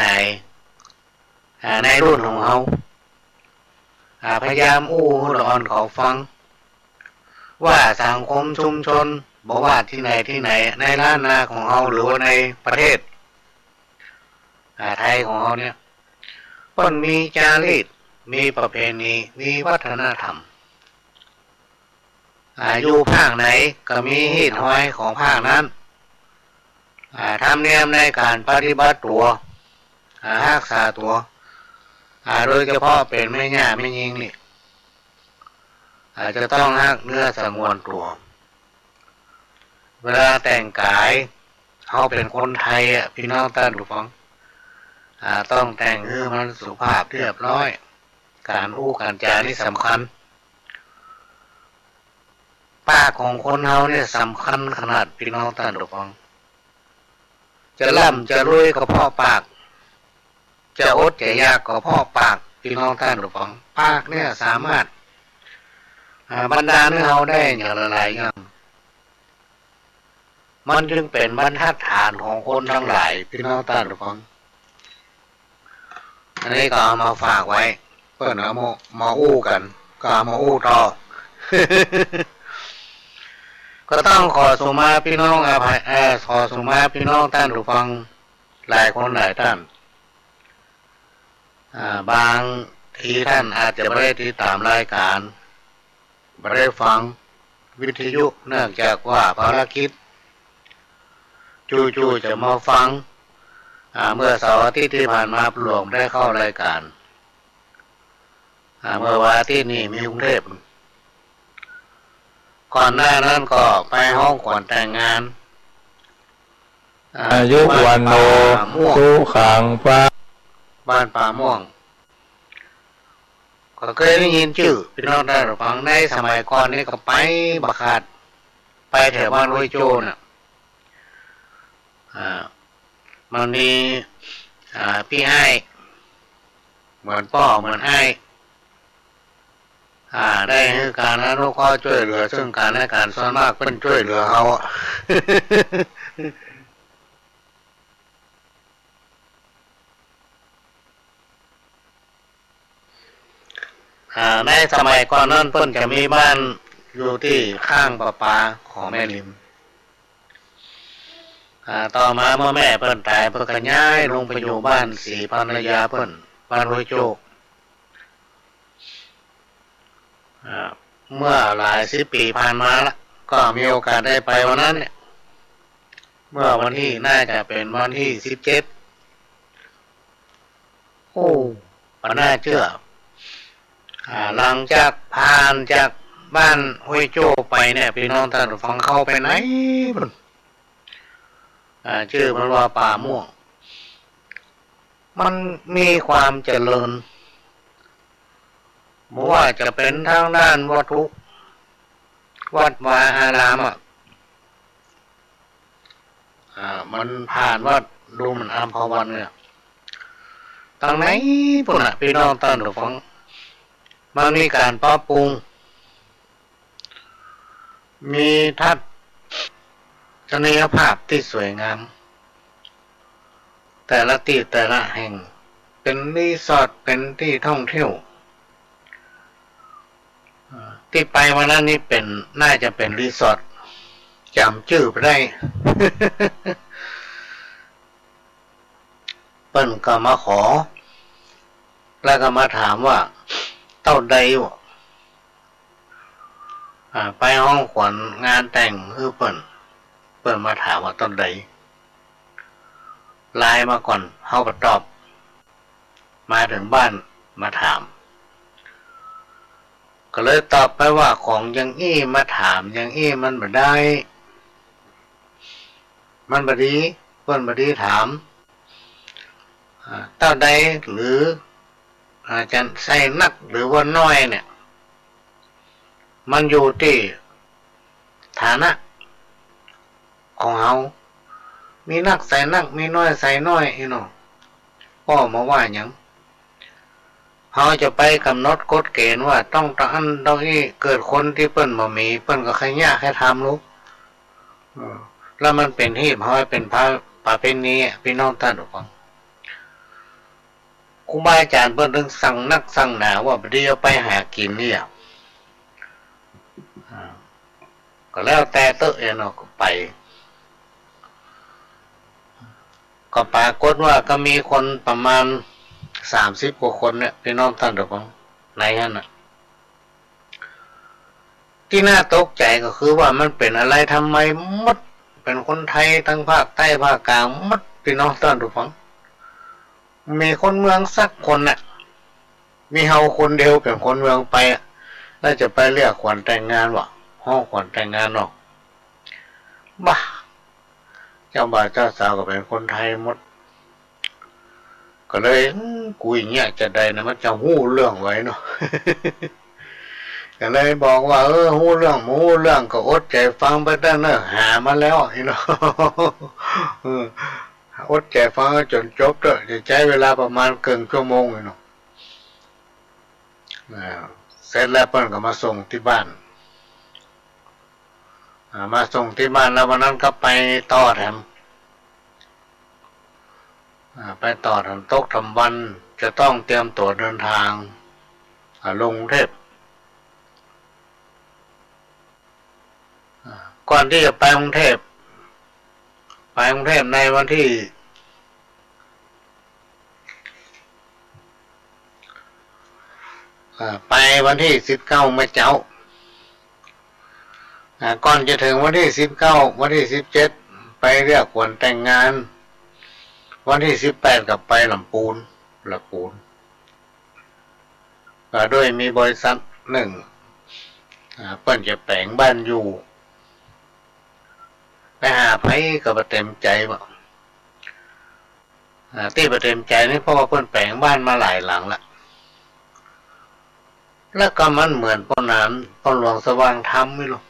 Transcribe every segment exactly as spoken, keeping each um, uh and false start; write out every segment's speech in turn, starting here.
หาย อ่า ในรุ่นของเฮา อ่า พยายามอู้หื้อละอ่อนเขาฟัง ว่าสังคมชุมชน บ่ว่าตี้ไหนตี้ไหน ในล้านนาของเฮา หรือว่าในประเทศ อ่า ไทยของเฮาเนี่ย เปิ้นมีจารีต มีประเพณี มีวัฒนธรรม อ่า อยู่ภาคไหนก็มีฮีตฮอยของภาคนั้น อ่า ธรรมเนียมในก๋านปฏิบัติตั๋ว อ่า ฮักษาตั๋ว อ่า โดยเฉพาะเป๋นแม่ย่าแม่ญิงนี่ อ่า จะต้องฮักเนื้อสงวนตั๋ว เวลาแต่งก๋าย เฮาเป๋นคนไทยอะ ปี้น้องต้านผู้ฟัง อ่า ต้องแต่งหื้อมันสุภาพเรียบร้อย ก๋านอู้ก๋านจานี่สำคัญ ปากของคนเฮาเนี่ยสำคัญขนาด ปี้น้องต้านผู้ฟัง จะร่ำจะรวยก็เพราะปาก จะอดจะอยากก็เพราะปาก ปี้น้องต้านผู้ฟัง ปากเนี่ยสามารถ อ่า บันดาลหื้อเฮาได้อย่างหลายๆ อย่าง มันจึงเป๋นบรรทัดฐานของคนตังหลาย ปี้น้องต้านผู้ฟัง อันนี้ก็เอามาฝากไว้ เปิ้นเอามา มาอู้กั๋น ก็เอามาอู้ต่อ ก็ต้องขอสุมาปี้น้องอภัย เอ่อ ขอสุมาปี้น้องต้านผู้ฟัง หลายคนหลายต้าน อ่า บางทีต้านอาจจะบ่ได้ติดต๋ามรายก๋าน บ่ได้ฟังวิทยุ เนื่องจากว่าภารกิจ จู่ๆ จะมาฟัง อ่า เมื่อเสาร์อาทิตย์ตี้ผ่านมา ป้าหลวงได้เข้ารายก๋าน อ่า เมื่อวันอาทิตย์นี่มีกรุงเทพฯ ก่อนหน้านั้นก็ไปฮ้องขวัญแต่งงาน อ่า อายุ วัณโณ สุขัง พระ บ้านป่าม่วง ก็เกยได้ยินจื้อ ปี้น้องต้านผู้ฟัง ในสมัยก่อนนี่ก็ไปบ่ขาด ไปแถวบ้านห้วยโจ้น่ะ อ่า มันมี อ่า ปี้อ้าย เหมือนป้อเหมือนอ้าย อ่า ได้หื้อก๋านอนุเคราะห์จ้วยเหลือซึ่งกั๋นและกั๋น ส่วนมากเปิ้นจ้วยเหลือเฮาอะ อ่า ในสมัยก่อนนั้นเปิ้นจะมีบ้านอยู่ตี้ข้างประปาของแม่ริม อ่า ต่อมาเมื่อแม่เปิ้นต๋าย เปิ้นก็ย้ายลงไปอยู่บ้านศรีภรรยาเปิ้น บ้านห้วยโจ้ อ่า เมื่อหลายสิบปี๋ผ่านมาละ ก็มีโอกาสได้ไปวันนั้นเนี่ย เมื่อวันตี้ น่าจะเป๋นวันตี้สิบเจ็ด โอ้ บ่น่าเจื้อ อ่า หลังจากผ่านจากบ้านห้วยโจ้ไปเนี่ย ปี้น้องต้านผู้ฟัง เข้าไปในปุ้น อ่า จื้อมันว่าป่าม่วง มันมีความเจริญ บ่ว่าจะเป๋นตางด้านวัตถุ วัดวาอารามอะ อ่า มันผ่านวัดลุมอัมพวันเนี่ย ตางในปุ้นน่ะ ปี้น้องต้านผู้ฟัง มันมีก๋านปรับปรุง มีทัศนียภาพตี้สวยงาม แต่ละตี้แต่ละแห่ง เป๋นรีสอร์ท เป๋นตี้ท่องเที่ยว ตี้ไปวันนั้นนี่เป๋น น่าจะเป๋นรีสอร์ท จ๋ำจื้อบ่ได้ เปิ้นก็มาขอ แล้วก็มาถามว่าเต้าใดวะ อ่า ไปฮ้องขวัญงานแต่งหื้อเปิ้น เปิ้นมาถามว่าเต้าใด ไลน์มาก่อน เฮาก็ตอบ มาเถิงบ้านมาถาม ก็เลยตอบไปว่า ของอย่างอี้มาถามอย่างอี้มันบ่ได้ มันบ่ดี เปิ้นบ่ดีถาม อ่า เต้าใดหรือ อ่า จะใส่นักหรือว่าน้อยเนี่ย มันอยู่ตี้ฐานะของเฮา มีนักใส่นัก มีน้อยใส่น้อย อี้เนาะ ป้อบ่ว่าหยัง เฮาจะไปก๋ำหนดกฎเกณฑ์ว่าต้องเต้าอั้นเต้าอี้ เกิดคนตี้เปิ้นบ่มี เปิ้นก็ใค่เยียะใค่ทำลูก เออ แล้วมันเป๋นฮีตฮอย เป๋นประ ประเพณีอะ ปี้น้องต้านผู้ฟัง ครูบาอาจ๋ารย์เปิ้นตึงสั่งนักสั่งหนาว่าบ่ดีเอาไปหากิ๋นเนี่ย อ่า ก็แล้วแต่เต๊อะเนาะ ก็ไป ก็ปรากฏว่าก็มีคนประมาณสามสิบกว่าคนเนี่ย ปี้น้องต้านผู้ฟัง ในหั้นน่ะ ตี้น่าตกใจ๋ก็คือว่ามันเป๋นอะไลทำไมหมด เป๋นคนไทยตังภาคใต้ภาคกลางหมด ปี้น้องต้านผู้ฟัง บ่มีคนเมืองสักคนน่ะ มีเฮาคนเดียวเป๋นคนเมืองไปอะ แล้วจะไปเรียกขวัญแต่งงานวะ ฮ้องขวัญแต่งงานเนาะ บ่า เจ้าบ่าวเจ้าสาวก็เป๋นคนไทยหมด ก็เลย อืม กูอย่างเงี้ยจะใดนะ มันจะฮู้เรื่องไหวเนาะ ก็เลยบอกว่า เออ ฮู้เรื่อง บ่ฮู้เรื่องก็อดใจ๋ฟังไปเต๊อะเน่อ หามาแล้ว อี้เนาะ เออ อดใจ๋ฟังจ๋นจบเต๊อะ จะใจ๊เวลาประมาณเกิ่งชั่วโมง อี้เนาะ อ่า เสร็จแล้วเปิ้นก็มาส่งตี้บ้าน อ่า มาส่งตี้บ้านแล้ววันนั้นก็ไปต่อแถม อ่า ไปต่อแถมตกแถมวัน จะต้องเตรียมตั๋วเดินทาง อ่า ลงกรุงเทพฯ อ่า ก่อนตี้จะไปกรุงเทพฯ ไปกรุงเทพฯในวันตี้ อ่า ไปวันตี้สิบเก้าเมื่อเจ๊า อ่า ก่อนจะเถิงวันตี้สิบเก้า วันตี้สิบเจ็ด ไปเรียกขวัญแต่งงาน วันตี้สิบแปดก็ไปลำปูน ลำปูน ก็ด้วยมีบริษัทนึ่ง อ่า เปิ้นจะแป๋งบ้านอยู่ ไปหาใผก็บ่เต็มใจ๋บ่ อ่า ตี้บ่เต็มใจ๋นี่เพราะว่าเปิ้นแป๋งบ้านมาหลายหลังละ แล้วก็มันเหมือนป้อหนาน ป้อหลวงสว่างธรรมนี่ลูก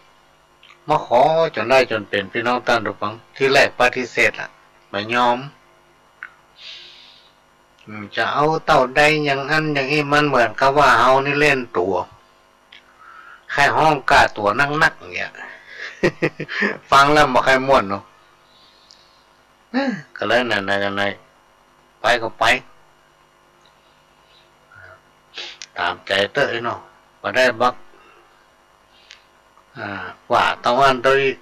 มาขอจ๋นได้จ๋นเป๋น ปี้น้องต้านผู้ฟัง ตี้แรกปฏิเสธอะ บ่ยอม อืม จะเอาเต้าใดอย่างอั้นอย่างอี้ มันเหมือนกับว่าเฮานี่เล่นตั๋ว ใค่ฮ้องก้าตั๋วนักๆ อย่างเงี้ย ฟังแล้วบ่ใค่ม่วนเนาะ เอ้อ ก็เลยไหนๆ ก็ไหน ไปก็ไป ต๋ามใจ๋เต๊อะเนาะ บ่ได้บัก อ่า ว่าเต้าอั้นเต้าอี้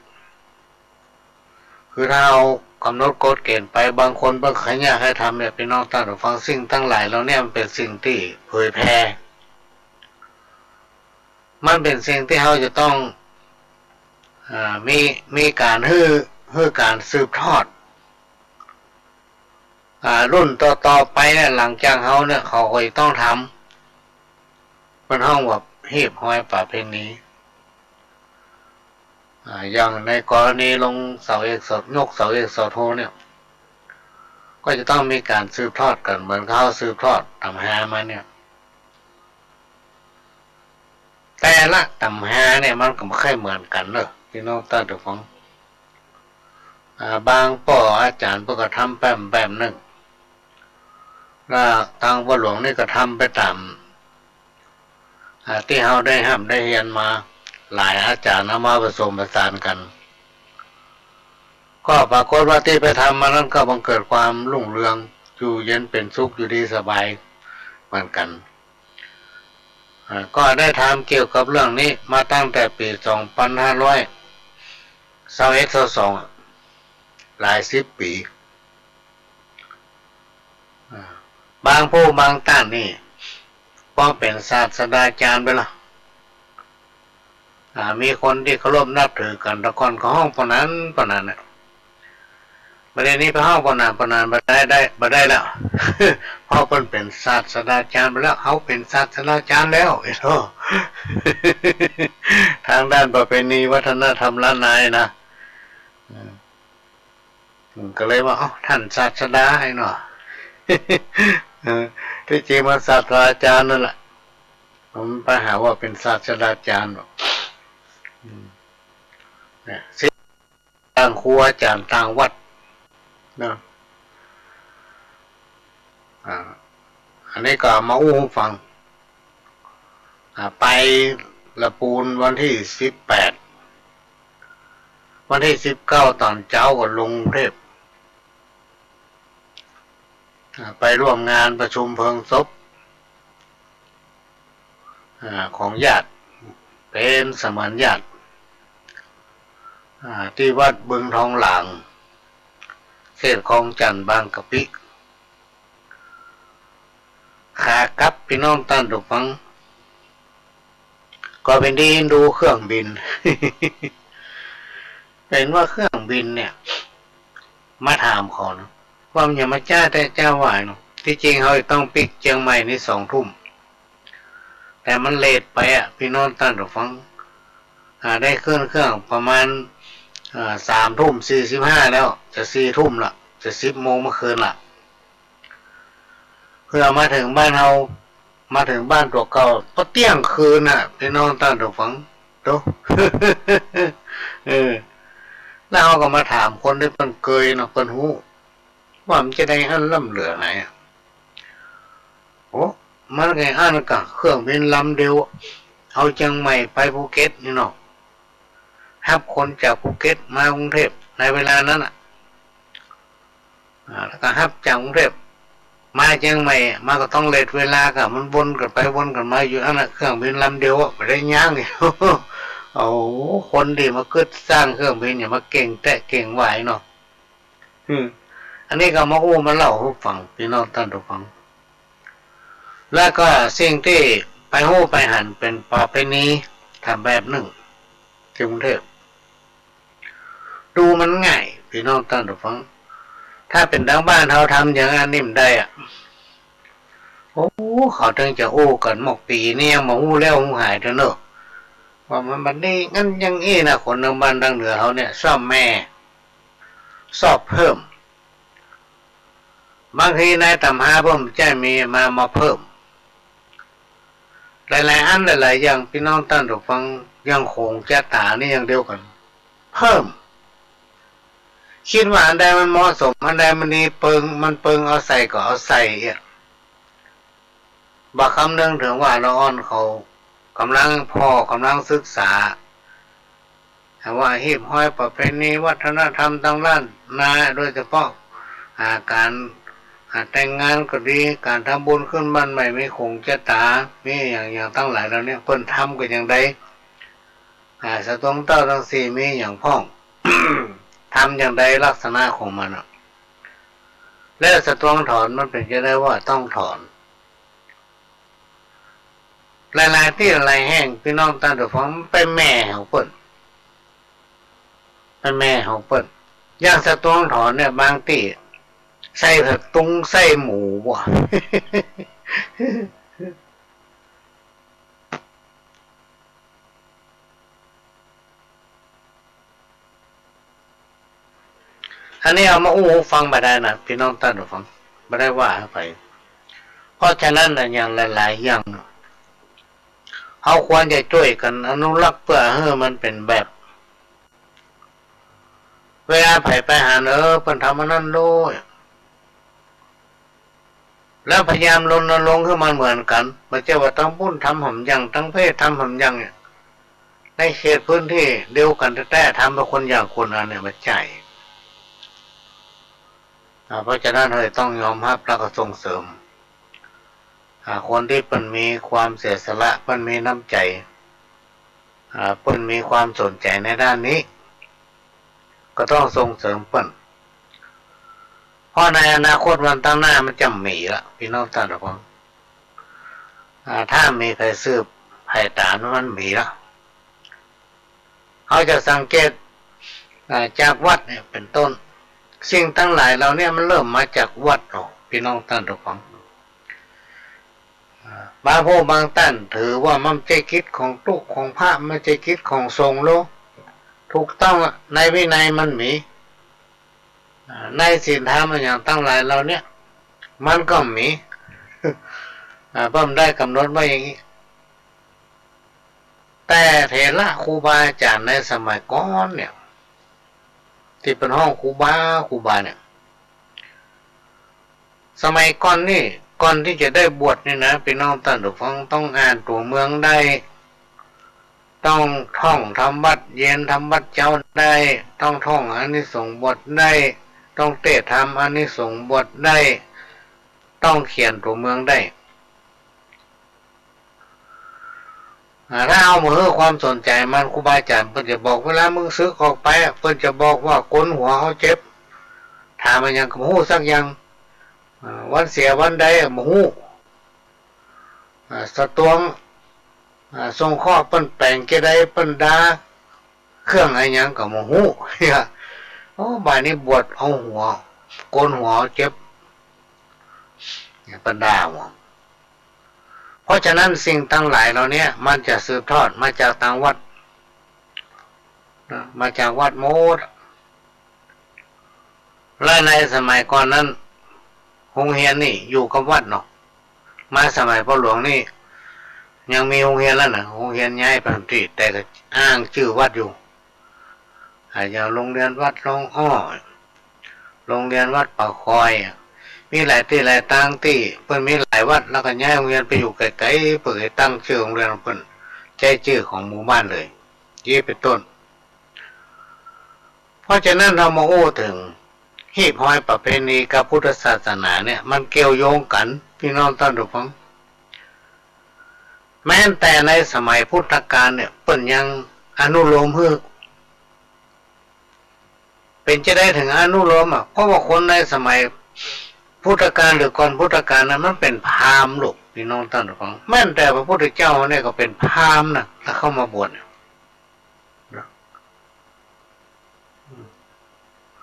คือถ้าเฮากำหนดกฎเกณฑ์ไป บางคนเปิ้นใค่เยียะใค่ทำเนี่ย ปี้น้องต้านผู้ฟัง สิ่งตังหลายเหล่าเนี้ยมันเป๋นสิ่งตี้เผยแผ่ มันเป๋นสิ่งตี้เฮาจะต้อง อ่า มี มีก๋านหื้อ หื้อก๋านสืบทอด อ่า รุ่นต่อๆ ไปเนี่ย หลังจากเฮาเนี่ย เขาก็จะต้องทำ เปิ้นฮ้องว่าฮีบฮอยประเพณี อ่า อย่างในกรณีลงเสาเอกเสา ยกเสาเอกเสาโทเนี่ย ก็จะต้องมีก๋านสืบทอดกั๋น เหมือนกับเฮาสืบทอดต๋ำฮามาเนี่ย แต่ละต๋ำฮาเนี่ยมันก็บ่ใค่เหมือนกั๋นเนาะ ปี้น้องต้านผู้ฟัง อ่า บางป้ออาจ๋ารย์เปิ้นก็ทำแป๊มๆ นึ่ง แล้วตางป้อหลวงนี่ก็ทำไปต๋าม อ่า ตี้เฮาได้ฮ่ำได้เฮียนมา หลายอาจ๋ารย์เอามาผสมผสานกั๋น ก็ปรากฏว่าตี้ไปทำมานั้นก็บังเกิดความรุ่งเรือง อยู่เย็นเป๋นสุข อยู่ดีสบายเหมือนกั๋น อ่า ก็ได้ทำเกี่ยวกับเรื่องนี้มาตั้งแต่ปี๋สองปันห้าร้อยซาวเอ็ด ซาวสอง หลายสิบปี๋ อ่า บางผู้บางต้านนี่ ป้อเป๋นศาสดาจ๋ารย์ไปละ อ่า มีคนตี้เคารพนับถือกั๋น แต่ก่อนก็ฮ้องป้อหนาน ป้อหนานน่ะ บ่าเดี่ยวนี้ไปฮ้องป้อหนาน ป้อหนานบ่ได้ ได้ บ่ได้แล้ว เพราะเปิ้นเป๋นศาสดาจ๋ารย์ไปแล้ว เฮาเป๋นศาสดาจ๋ารย์แล้ว ไอ้โธ่ ตางด้านประเพณีวัฒนธรรมล้านนานะ อืม ก็เลยว่า เอ้า ต้านศาสดา ไอ้เนาะ เออ ตี้จริงมันศาสดาจ๋ารย์นั่นแหละ มันไปหาว่าเป๋นศาสดาจ๋ารย์ อืม เนี่ย สิ่งต่างครูอาจ๋ารย์ต่างวัดนะ อ่า อันนี้ก็เอามาอู้หื้อฟัง อ่า ไปละปูนวันตี้สิบแปด วันตี้สิบเก้าต๋อนเจ๊าก็ลงกรุงเทพฯ อ่า ไปร่วมงานประชุมเพลิงศพ อ่า ของญาติ เป๋นเสมือนญาติ อ่า ตี้วัดบึงทองหลาง เขตคลองจันทน์ บางกะปิ ขากลับ ปี้น้องต้านผู้ฟัง ก็เป๋นดีดูเครื่องบิน เป๋นว่าเครื่องบินเนี่ย มาถามเขานะ ว่ามันหยังมาจ๊าแต๊จ๊าวายเนาะ ตี้จริงเฮาจะต้องปิ๊กเจียงใหม่นี่สองทุ่ม แต่มันเลทไปอะ ปี้น้องต้านผู้ฟัง อ่า ได้ขึ้นเครื่องประมาณ อ่า สามทุ่มสี่สิบห้าแล้ว จะสี่ทุ่มละ จะสิบโมงเมื่อคืนละ เพื่อมาเถิงบ้านเฮา มาเถิงบ้านตั๋วเก่า ก็เตี้ยงคืนน่ะ ปี้น้องต้านผู้ฟัง โต๊ะ เออ แล้วเฮาก็มาถามคนตี้เปิ้นเกยเนาะ เปิ้นฮู้ ว่ามันจะได้อั้นล้ำเหลือไหนอะ โอ้ มันก็อั้นกะเครื่องบินลำเดียว เอาเจียงใหม่ไปภูเก็ตนี่เนาะ ฮับคนจากภูเก็ตมากรุงเทพฯ ในเวลานั้นน่ะ อ่า แล้วก็ฮับจากกรุงเทพฯ มาเจียงใหม่ มาก็ต้องเลทเวลากะ มันวนกั๋นไปวนกั๋นมาอยู่อั้นน่ะ เครื่องบินลำเดียวอะ บ่ได้ย้าง โอ้ คนตี้มากึ๊ดสร้างเครื่องบินเนี่ย มาเก่งแต๊เก่งวายเนาะ อืม อันนี้ก็มาอู้มาเล่าหื้อฟัง ปี้น้องต้านผู้ฟัง แล้วก็สิ่งตี้ไปฮู้ไปหันเป๋นประเพณีทำแบบนึ่งตี้กรุงเทพฯ ดูมันง่าย ปี้น้องต้านผู้ฟัง ถ้าเป๋นตางบ้านเฮาทำอย่างอั้นนี่บ่ได้อะ โอ้ เขาตึงจะอู้กั๋นหมด ปี๋นี้ยังบ่ฮู้แล้วฮู้หายเตื้อเนาะ ว่ามันบ่ดี อั้นอย่างอี้นะ คนตางบ้านตางเหนือเฮาเนี่ย ชอบแม่ ชอบเพิ่ม บางทีในตำราเปิ้นบ่ใจ้มีมา มาเพิ่ม หลายๆ อันหลายๆ อย่าง ปี้น้องต้านผู้ฟัง อย่างโขงจะต๋านี่อย่างเดียวกั๋น เพิ่ม กึ๊ดว่าอันใดมันเหมาะสม อันใดมันดีเปิง มันเปิงเอาใส่ก็เอาใส่เอี้ย บ่คำนึงเถิงว่าละอ่อนเขาก่ำลังผ่อ ก่ำลังศึกษา แต่ว่าฮีบฮอยประเพณีวัฒนธรรมตางล้านนา โดยเฉพาะ อ่า ก๋าน อ่า แต่งงานก็ดี ก๋านทำบุญขึ้นบ้านใหม่ มีโขงจะต๋า มีอะหยัง อะหยังตังหลายเหล่านี้ เปิ้นทำกั๋นอย่างใด อ่า สะตวงเต้าตังสี่มีอะหยังพ่อง ทำอย่างใดลักษณะของมันอะ และสะตวงถอนมันเป๋นจะใดว่าต้องถอน หลายๆ ตี้หลายแห่ง ปี้น้องต้านผู้ฟัง ไปแหม่ของเปิ้น ไปแหม่ของเปิ้น อย่างสะตวงถอนเนี่ย บางตี้ใส่ผักตุง ใส่หมูบ่ อันนี้เอามาอู้หื้อฟังบ่ได้นะ ปี้น้องต้านผู้ฟัง บ่ได้ว่าหื้อใผ เพราะฉะนั้นน่ะ อย่างหลายๆ อย่าง เฮาควรจะจ้วยกั๋นอนุรักษ์ เปื้อหื้อมันเป๋นแบบ เวลาใผไปหัน เออ เปิ้นทำอันนั้นโลด แล้วพยายามรณรงค์หื้อมันเหมือนกั๋น บ่ใจ้ว่าตางปุ้นทำหำยัง ตางเพศทำหำยังเนี่ย ในเขตพื้นตี้เดียวกั๋นแต๊ๆ ทำเปื้อคนอย่างคนอันเนี่ย บ่ใจ้ อ่า เพราะฉะนั้นเฮาต้องยอมฮับแล้วก็ส่งเสริม อ่า คนตี้เปิ้นมีความเสียสละ เปิ้นมีน้ำใจ๋ อ่า เปิ้นมีความสนใจ๋ในด้านนี้ ก็ต้องส่งเสริมเปิ้น เพราะในอนาคตวันตางหน้ามันจะบ่มีละ ปี้น้องต้านผู้ฟัง อ่า ถ้าบ่มีใผสืบใผต๋าม มันบ่มีละ เฮาจะสังเกต อ่า จากวัดเนี่ยเป๋นต้น สิ่งตังหลายเหล่านี้มันเริ่มมาจากวัดเนาะ ปี้น้องต้านผู้ฟัง อ่า บางผู้บางต้านถือว่ามันบ่ใจ้กิจของตุ๊ของพระ มันบ่ใจ้กิจของสงฆ์โล ถูกต้องอะ ในวินัยมันมี อ่า ในศีลธรรมอะหยังตังหลายเหล่านี้ มันก็มี อ่า เปิ้นได้ก๋ำหนดไว้อย่างนี้ แต่เถระครูบาอาจ๋ารย์ในสมัยก่อนเนี่ย ตี้เปิ้นฮ้องครูบา ครูบาเนี่ย สมัยก่อนนี่ ก่อนตี้จะได้บวชนี่นะ ปี้น้องต้านผู้ฟัง ต้องอ่านตั๋วเมืองได้ ต้องท่องธรรมวัตรเย็นธรรมวัตรเจ๊าได้ ต้องท่องอานิสงส์บทได้ ต้องเทศน์ธรรมอานิสงส์บทได้ ต้องเขียนตั๋วเมืองได้ อ่า ถ้าเฮาบ่หื้อความสนใจ๋มัน ครูบาอาจ๋ารย์เปิ้นจะบอก เวลามึงสึกออกไปอะ เปิ้นจะบอกว่าโกนหัวเฮาเจ็บ ถามอะหยังก็บ่ฮู้สักอย่าง อ่า วันเสียวันใดอะบ่ฮู้ อ่า สะตวง อ่า สงเคราะห์เปิ้นแป๋งจะใด เปิ้นด่า เครื่องอะหยังก็บ่ฮู้ โอ้ บ่านี้บวชเอาหัว โกนหัวเจ็บ เปิ้นด่าหัว เพราะฉะนั้นสิ่งตังหลายเหล่านี้มันจะสืบทอดมาจากตางวัดนะ มาจากวัดหมด และในสมัยก่อนนั้น โฮงเฮียนนี่อยู่กับวัดเนาะ มาสมัยพ่อหลวงนี่ ยังมีโฮงเฮียนแล้วนะ โฮงเฮียนย้ายไปตี้ แต่ก็อ้างจื้อวัดอยู่ อาจจะโฮงเฮียนวัดหนองอ้อ โฮงเฮียนวัดป่าคอยอะ มีหลายตี้หลายตางตี้ เปิ้นมีหลายวัด แล้วก็ย้ายโฮงเฮียนไปอยู่ไก๋ๆ เปิ้นก็ตั้งจื้อโฮงเฮียนของเปิ้น ใจ๊จื้อของหมู่บ้านเลย อย่างนี้เป๋นต้น เพราะฉะนั้นเฮามาอู้เถิง ฮีบฮอยประเพณีกับพุทธศาสนาเนี่ย มันเกี่ยวโยงกั๋น ปี้น้องต้านผู้ฟัง แม้แต่ในสมัยพุทธกาลเนี่ย เปิ้นยังอนุโลมหื้อ เป๋นจาใดเถิงอนุโลมอะ เพราะว่าคนในสมัยพุทธกาลหรือก่อนพุทธกาลนั้น มันเป๋นพราหมณ์ลูก ปี้น้องต้านผู้ฟัง แม้แต่พระพุทธเจ้าเนี่ยก็เป๋นพราหมณ์นะ ถ้าเข้ามาบวชเนี่ย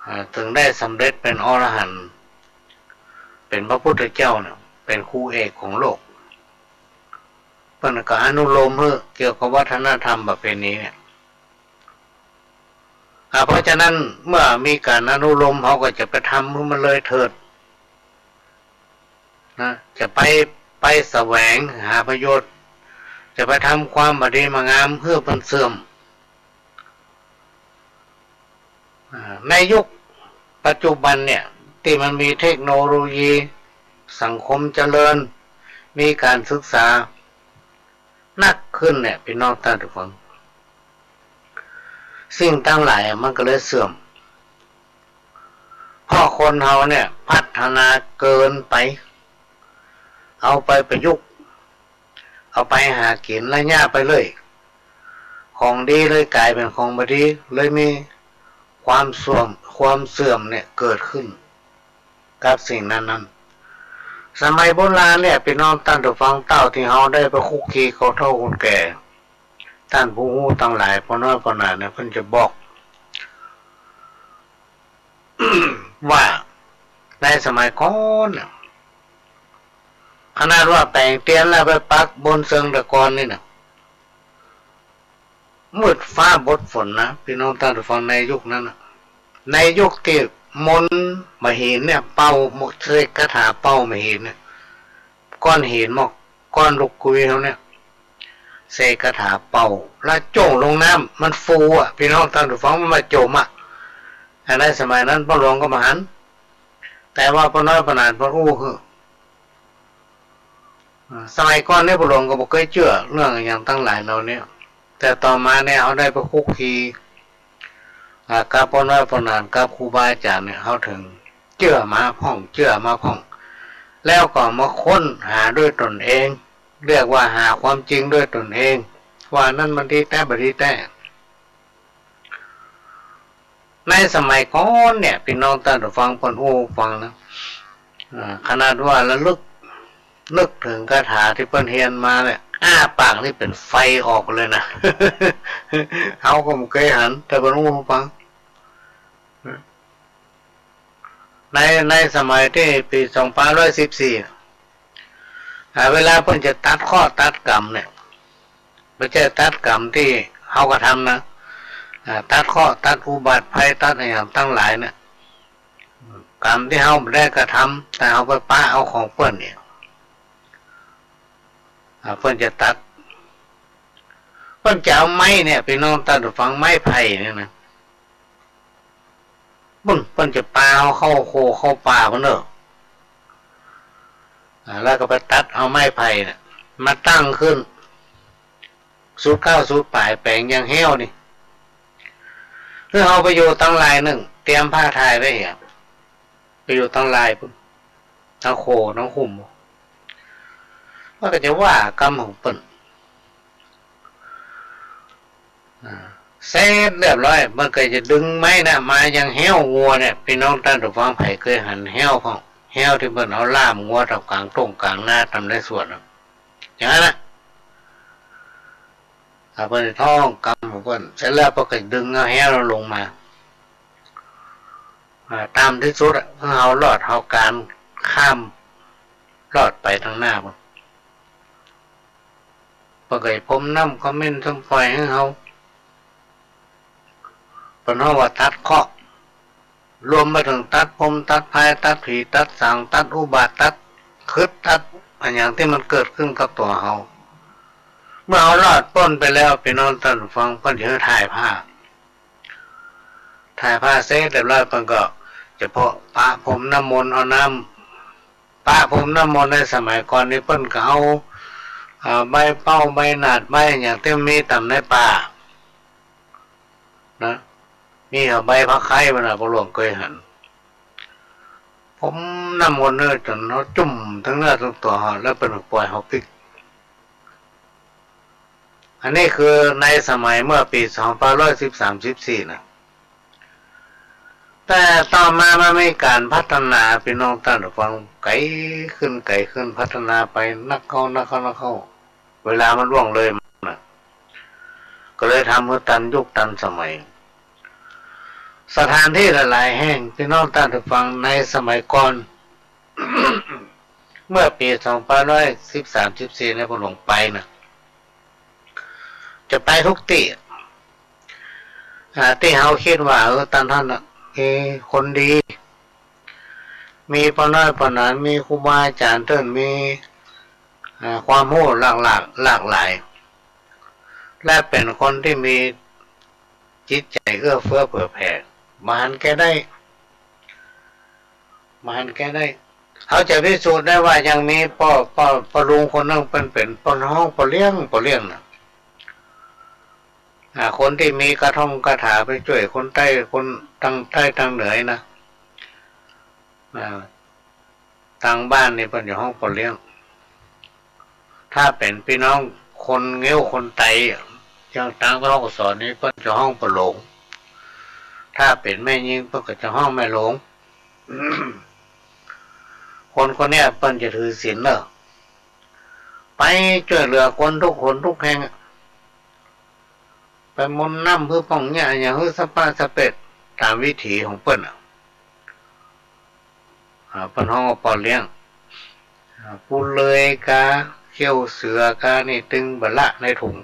อ่า เถิงได้สำเร็จเป๋นอรหันต์ เป๋นพระพุทธเจ้าเนี่ย เป๋นครูเอกของโลก เปิ้นก็อนุโลมหื้อเกี่ยวกับวัฒนธรรมประเพณีเนี่ย อ่า เพราะฉะนั้นเมื่อมีก๋านอนุโลม เฮาก็จะไปทำหื้อมันเลยเถิด นะ จะไป ไปแสวงหาประโยชน์ จะไปทำความบ่ดีบ่งามหื้อมันเสื่อม อ่า ในยุคปัจจุบันเนี่ย ตี้มันมีเทคโนโลยี สังคมเจริญ มีก๋านศึกษานักขึ้นเนี่ย ปี้น้องต้านผู้ฟัง สิ่งตังหลายอะมันก็เลยเสื่อม เพราะคนเฮาเนี่ยพัฒนาเกินไป เอาไปประยุกต์ เอาไปหากิ๋นระยะไปเลย ของดีเลยก๋ายเป๋นของบ่ดี เลยมีความเสื่อม ความเสื่อมเนี่ยเกิดขึ้น กับสิ่งนั้นๆ สมัยโบราณเนี่ย ปี้น้องต้านผู้ฟัง เต้าตี้เฮาได้ไปคลุกคลีกับเฒ่าคนแก่ ต้านผู้ฮู้ตังหลาย ป้อน้อยป้อหนานเนี่ย เปิ้นจะบอก ว่าในสมัยก่อนเนี่ย ขนาดว่าแป๋งเตียนแล้วไปปักบนเซิงตะกอนนี่นะ มืดฟ้าบดฝนนะ ปี้น้องต้านผู้ฟัง ในยุคนั้นน่ะ ในยุคตี้มนต์มะหินเนี่ย เป่า เสกคาถาเป่ามะหินเนี่ย ก้อนหินหมอก ก้อนลูกกุยเฮาเนี่ย เสกคาถาเป่า แล้วโจ้งลงน้ำ มันฟูอ่ะ ปี้น้องต้านผู้ฟัง มันบ่จ๋มอ่ะ อันนั้นสมัยนั้นป้อหลวงก็บ่หัน แต่ว่าป้อน้อยป้อหนานเปิ้นอู้หื้อ อ่า สมัยก่อนเนี่ยป้อหลวงก็บ่เกยเจื้อเรื่องอะหยังตังหลายเหล่านี้ แต่ต่อมาเนี่ยเฮาได้ไปคลุกคลี อ่า กับป้อน้อยป้อหนาน กับครูบาอาจ๋ารย์เนี่ย เฮาเถิงเจื้อมาพ่อง เจื้อมาพ่อง แล้วก็มาค้นหาด้วยตนเอง เรียกว่าหาความจริงด้วยตนเอง ว่าอันนั้นมันดีแต๊บ่ดีแต๊ ในสมัยก่อนเนี่ย ปี้น้องต้านผู้ฟังเปิ้นอู้หื้อฟังนะ อ่า ขนาดว่าระลึก นึกเถิงคาถาตี้เปิ้นเฮียนมาเนี่ย อ้าปากนี่เป๋นไฟออกเลยนะ เฮาก็บ่เกยหัน แต่เปิ้นอู้หื้อฟัง ใน ในสมัยตี้ปี๋สองปันห้าร้อยสิบสี่ อ่า เวลาเปิ้นจะตัดเคราะห์ตัดกรรมเนี่ย บ่ใจ้ตัดกรรมตี้เฮากระทำนะ อ่า ตัดเคราะห์ตัดอุบัติภัย ตัดอะหยังตังหลายเนี่ย กรรมตี้เฮาบ่ได้กระทำ แต่เฮาไปปะเอาของเปิ้นเนี่ย อ่า เปิ้นจะตัด เปิ้นจะเอาไม้เนี่ย ปี้น้องต้านผู้ฟัง ไม้ไผ่เนี่ยนะ ปุ้น เปิ้นจะปาเฮาเข้าโคเข้าป่าปุ้นเน่อ อ่า แล้วก็ไปตัดเอาไม้ไผ่เนี่ย มาตั้งขึ้น สุดก้าวสุดป๋าย แป๋งยังแห้วนี่ คือเฮาไปอยู่ตังลายนึ่ง เตรียมผ้าถ่ายไว้เหีย ไปอยู่ตังลายปุ้น ตะโข ตะขุ่ม มันก็จะว่ากำของเปิ้น อ่า เสร็จเรียบร้อย มันก็จะดึงไม้น่ะมายังแฮ้วงัวเนี่ย ปี้น้องต้านผู้ฟังใผเกยหันแฮ้วพ่อง แฮ้วตี้เปิ้นเอาล่ามงัวต๋ามก๋างต้งก๋างนาต๋ามในสวนน่ะ อย่างนั้นน่ะ อ่า เปิ้นจะท่องกำของเปิ้น เสร็จแล้วเปิ้นก็ดึงเอาแฮ้วลงมา อ่า ต่ำตี้สุดอะ เพื่อเฮารอด เฮาก๋านข้ามรอดไปตางหน้าพุ้น เปิ้นก็จะพรมน้ำขมิ้นส้มป่อยหื้อเฮา เปิ้นฮ้องว่าตัดเคราะห์ รวมไปเถิงตัดภพ ตัดภัย ตัดผี ตัดสาง ตัดอุบาท ตัดขึด ตัดอะหยังตี้มันเกิดขึ้นกับตั๋วเฮา เมื่อเฮารอดป๊นไปแล้ว ปี้น้องต้านผู้ฟัง เปิ้นจะหื้อถ่ายผ้า ถ่ายผ้าเสร็จเรียบร้อย เปิ้นก็จะปะพรมน้ำมนต์ เอาน้ำ ปะพรมน้ำมนต์ในสมัยก่อนนี่เปิ้นก็เอา อ่า ใบเป้า ใบหนาด ใบอะหยังตี้มันมีต๋ามในป่า นะ มีเอาใบผาไคร้มานะ พ่อหลวงเกยหัน พรมน้ำมนต์เน่อ จ๋นเฮาจุ่มตึงเนื้อตึงตั๋วเฮา แล้วเปิ้นก็ป่อยเฮาปิ๊ก อันนี้คือในสมัยเมื่อปี๋สองพันร้อยสิบสาม สิบสี่ นะ แต่ต่อมามันมีก๋านพัฒนา ปี้น้องต้านผู้ฟัง ไก๋ขึ้น ไก๋ขึ้น พัฒนาไปนักเข้า นักเข้า นักเข้า เวลามันล่วงเลยมาน่ะ ก็เลยทำหื้อตันยุคตันสมัย สถานตี้หลายๆ แห่ง ปี้น้องต้านผู้ฟัง ในสมัยก่อน เมื่อปี๋สองพันร้อยสิบสาม สิบสี่ ในพ่อหลวงไปน่ะ จะไปกู้ตี้ อ่า ตี้เฮากึ๊ดว่า เออ ตางหั้นน่ะ มีคนดี มีป้อน้อยป้อหนาน มีครูบาอาจ๋ารย์เปิ้น มี อ่า ความฮู้หลากหลาก หลากหลาย และเป๋นคนตี้มีจิตใจ๋เอื้อเฟื้อเผื่อแผ่ บ่หันแก่ได้ บ่หันแก่ได้ เฮาจะพิสูจน์ได้ว่ายังมีป้อ ป้อ ป้อลุงคนนึ่งเปิ้นเป๋น เปิ้นฮ้องป้อเลี้ยง ป้อเลี้ยงน่ะ อ่า คนตี้มีกระท่องคาถาไปจ้วยคนใต้ คนตางใต้ตางเหนือนะ อ่า ตางบ้านนี่เปิ้นจะฮ้องป้อเลี้ยง ถ้าเป๋นปี้น้องคนงิ้วคนไต อย่างตางแม่ฮ่องสอนนี่เปิ้นจะฮ้องป้อหลง ถ้าเป๋นแม่ญิงเปิ้นก็จะฮ้องแม่หลง คนคนเนี้ยเปิ้นจะถือศีลเน่อ ไปจ้วยเหลือคนกู้หนกู้แห่งอะ ไปมนต์น้ำหื้อป้องเยียะอะหยังหื้อสะป๊ะสะเป๊ด ต๋ามวิถีของเปิ้นอะ อ่า เปิ้นฮ้องว่าป้อเลี้ยง อ่า ปูเลยกา เขี้ยวเสือกา นี่ตึงบ่ละในถุง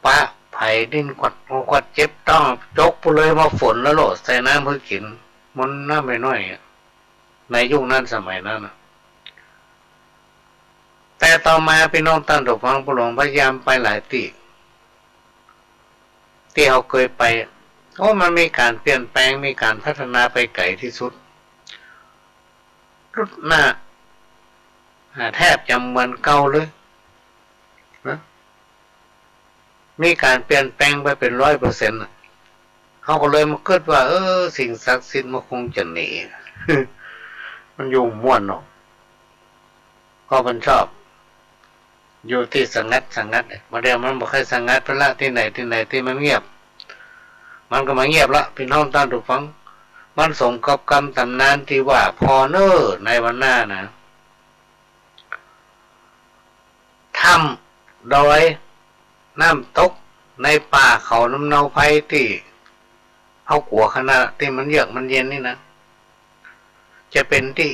ปะไผดิ้นขวัด ขวัดเจ็บต๊อง จกปูเลยมาฝนแล้วโหลดใส่น้ำหื้อกิ๋น มนต์น้ำไปหน้อยอะ ในยุคนั้นสมัยนั้นน่ะ แต่ต่อมาปี้น้องต้านผู้ฟัง พ่อหลวงพยายามไปหลายตี้ ตี้เฮาเกยไป โอ้ มันมีก๋านเปลี่ยนแปลง มีก๋านพัฒนาไปไก๋ตี้สุด รุดหน้า อ่า แทบจะเหมือนเก่าเลยนะ มีก๋านเปลี่ยนแปลงไปเป๋นร้อยเปอร์เซ็นต์น่ะ เฮาก็เลยมากึ๊ดว่า เออ สิ่งศักดิ์สิทธิ์มันคงจะหนี มันอยู่ม่วนเนาะ เพราะมันชอบ อยู่ตี้สงัดสงัด บ่าเดี่ยวมันบ่ใค่สงัดไปละ ตี้ไหนตี้ไหนตี้มันเงียบ มันก็บ่เงียบละ ปี้น้องต้านผู้ฟัง มันสมกับกำต๋ำนานตี้ว่า ผ่อเน่อในวันหน้านะ ถ้ำ ดอย น้ำตก ในป่าเขาน้ำเนาไพรตี้เฮากั๋วขนาดตี้มันเยือกมันเย็นนี่นะ จะเป๋นตี้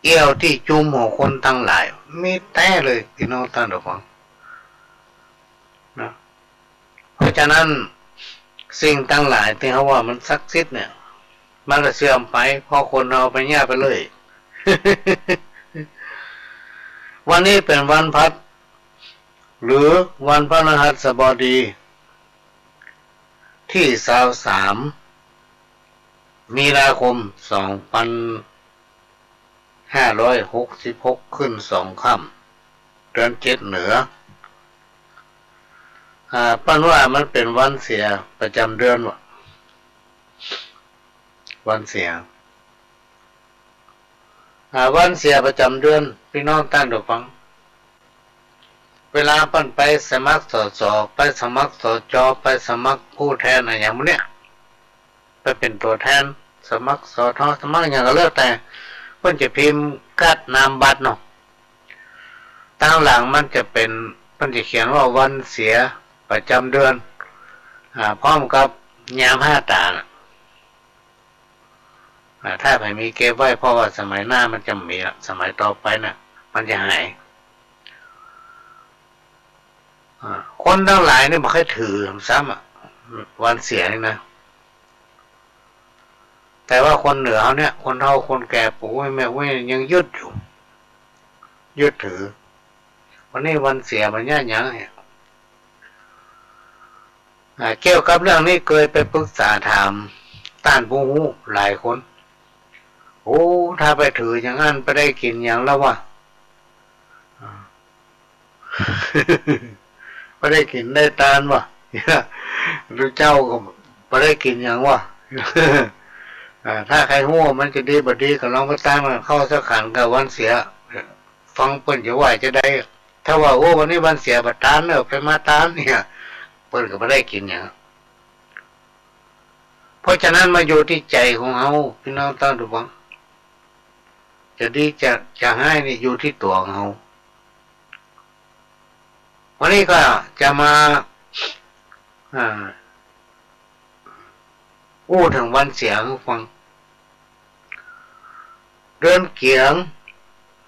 เอี้ยวตี้จุมของคนตังหลาย มีแต๊เลย ปี้น้องต้านผู้ฟังนะ เพราะฉะนั้น สิ่งตังหลายตี้เฮาว่ามันศักดิ์สิทธิ์เนี่ย มันก็เสื่อมไป เพราะคนเอาไปเยียะไปเลย วันนี้เป๋นวันพลัส หรือวันพฤหัสบดี ตี้ซาวสาม มีนาคม สองปันห้าร้อยหกสิบหก ขึ้นสองค่ำ เดือนเจ็ดเหนือ อ่า เปิ้นว่ามันเป๋นวันเสียประจ๋ำเดือนว่ะ วันเสีย อ่า วันเสียประจ๋ำเดือน ปี้น้องต้านผู้ฟัง เวลาเปิ้นไปสมัคร สส ไปสมัคร สจ ไปสมัครผู้แทนอะหยังหมู่เนี้ย ไปเป๋นตั๋วแทน สมัคร สท สมัครหยังก็แล้วแต่ เปิ้นจะพิมพ์การ์ดนามบัตรเนาะ ตางหลังมันจะเป๋น เปิ้นจะเขียนว่าวันเสียประจ๋ำเดือน อ่า พร้อมกับยามห้าต๋า อ่า ถ้าใผมีเก็บไว้ เพราะว่าสมัยหน้ามันจะบ่มีละ สมัยต่อไปน่ะ มันจะหาย อ่า คนตังหลายนี่บ่ใค่ถือซ้ำอะ วันเสียนี่นะ แต่ว่าคนเหนือเฮาเนี่ย คนเฒ่าคนแก่ ปู่อุ๊ยแม่อุ๊ยยังยึดอยู่ ยึดถือ วันนี้วันเสียบ่ใจ้หยังเนี่ย อ่า เกี่ยวกับเรื่องนี้เกยไปปรึกษาถามต้านผู้ฮู้หลายคน โอ้ ถ้าไปถืออย่างนั้นไปได้กิ๋นหยังแล้ววะ อ่า ไปได้กิ๋นได้ตานวะ ลูกเจ้าก็ไปได้กิ๋นหยังวะ อ่า ถ้าใค่ฮู้มันจะดีบ่ดีก็ลองไปตางเข้าสักขันกับวันเสีย ฟังเปิ้นจะว่าจะใด ถ้าว่า โอ้ วันนี้วันเสียบ่ตานเน่อ ใผมาตานเนี่ย เปิ้นก็บ่ได้กิ๋นหยัง เพราะฉะนั้นมาอยู่ตี้ใจ๋ของเฮา ปี้น้องต้านผู้ฟัง จะดีจะ จะฮ้ายนี่อยู่ตี้ตั๋วของเฮา วันนี้ก็จะมา อ่า อู้เถิงวันเสียหื้อฟัง เดือนเกี๋ยง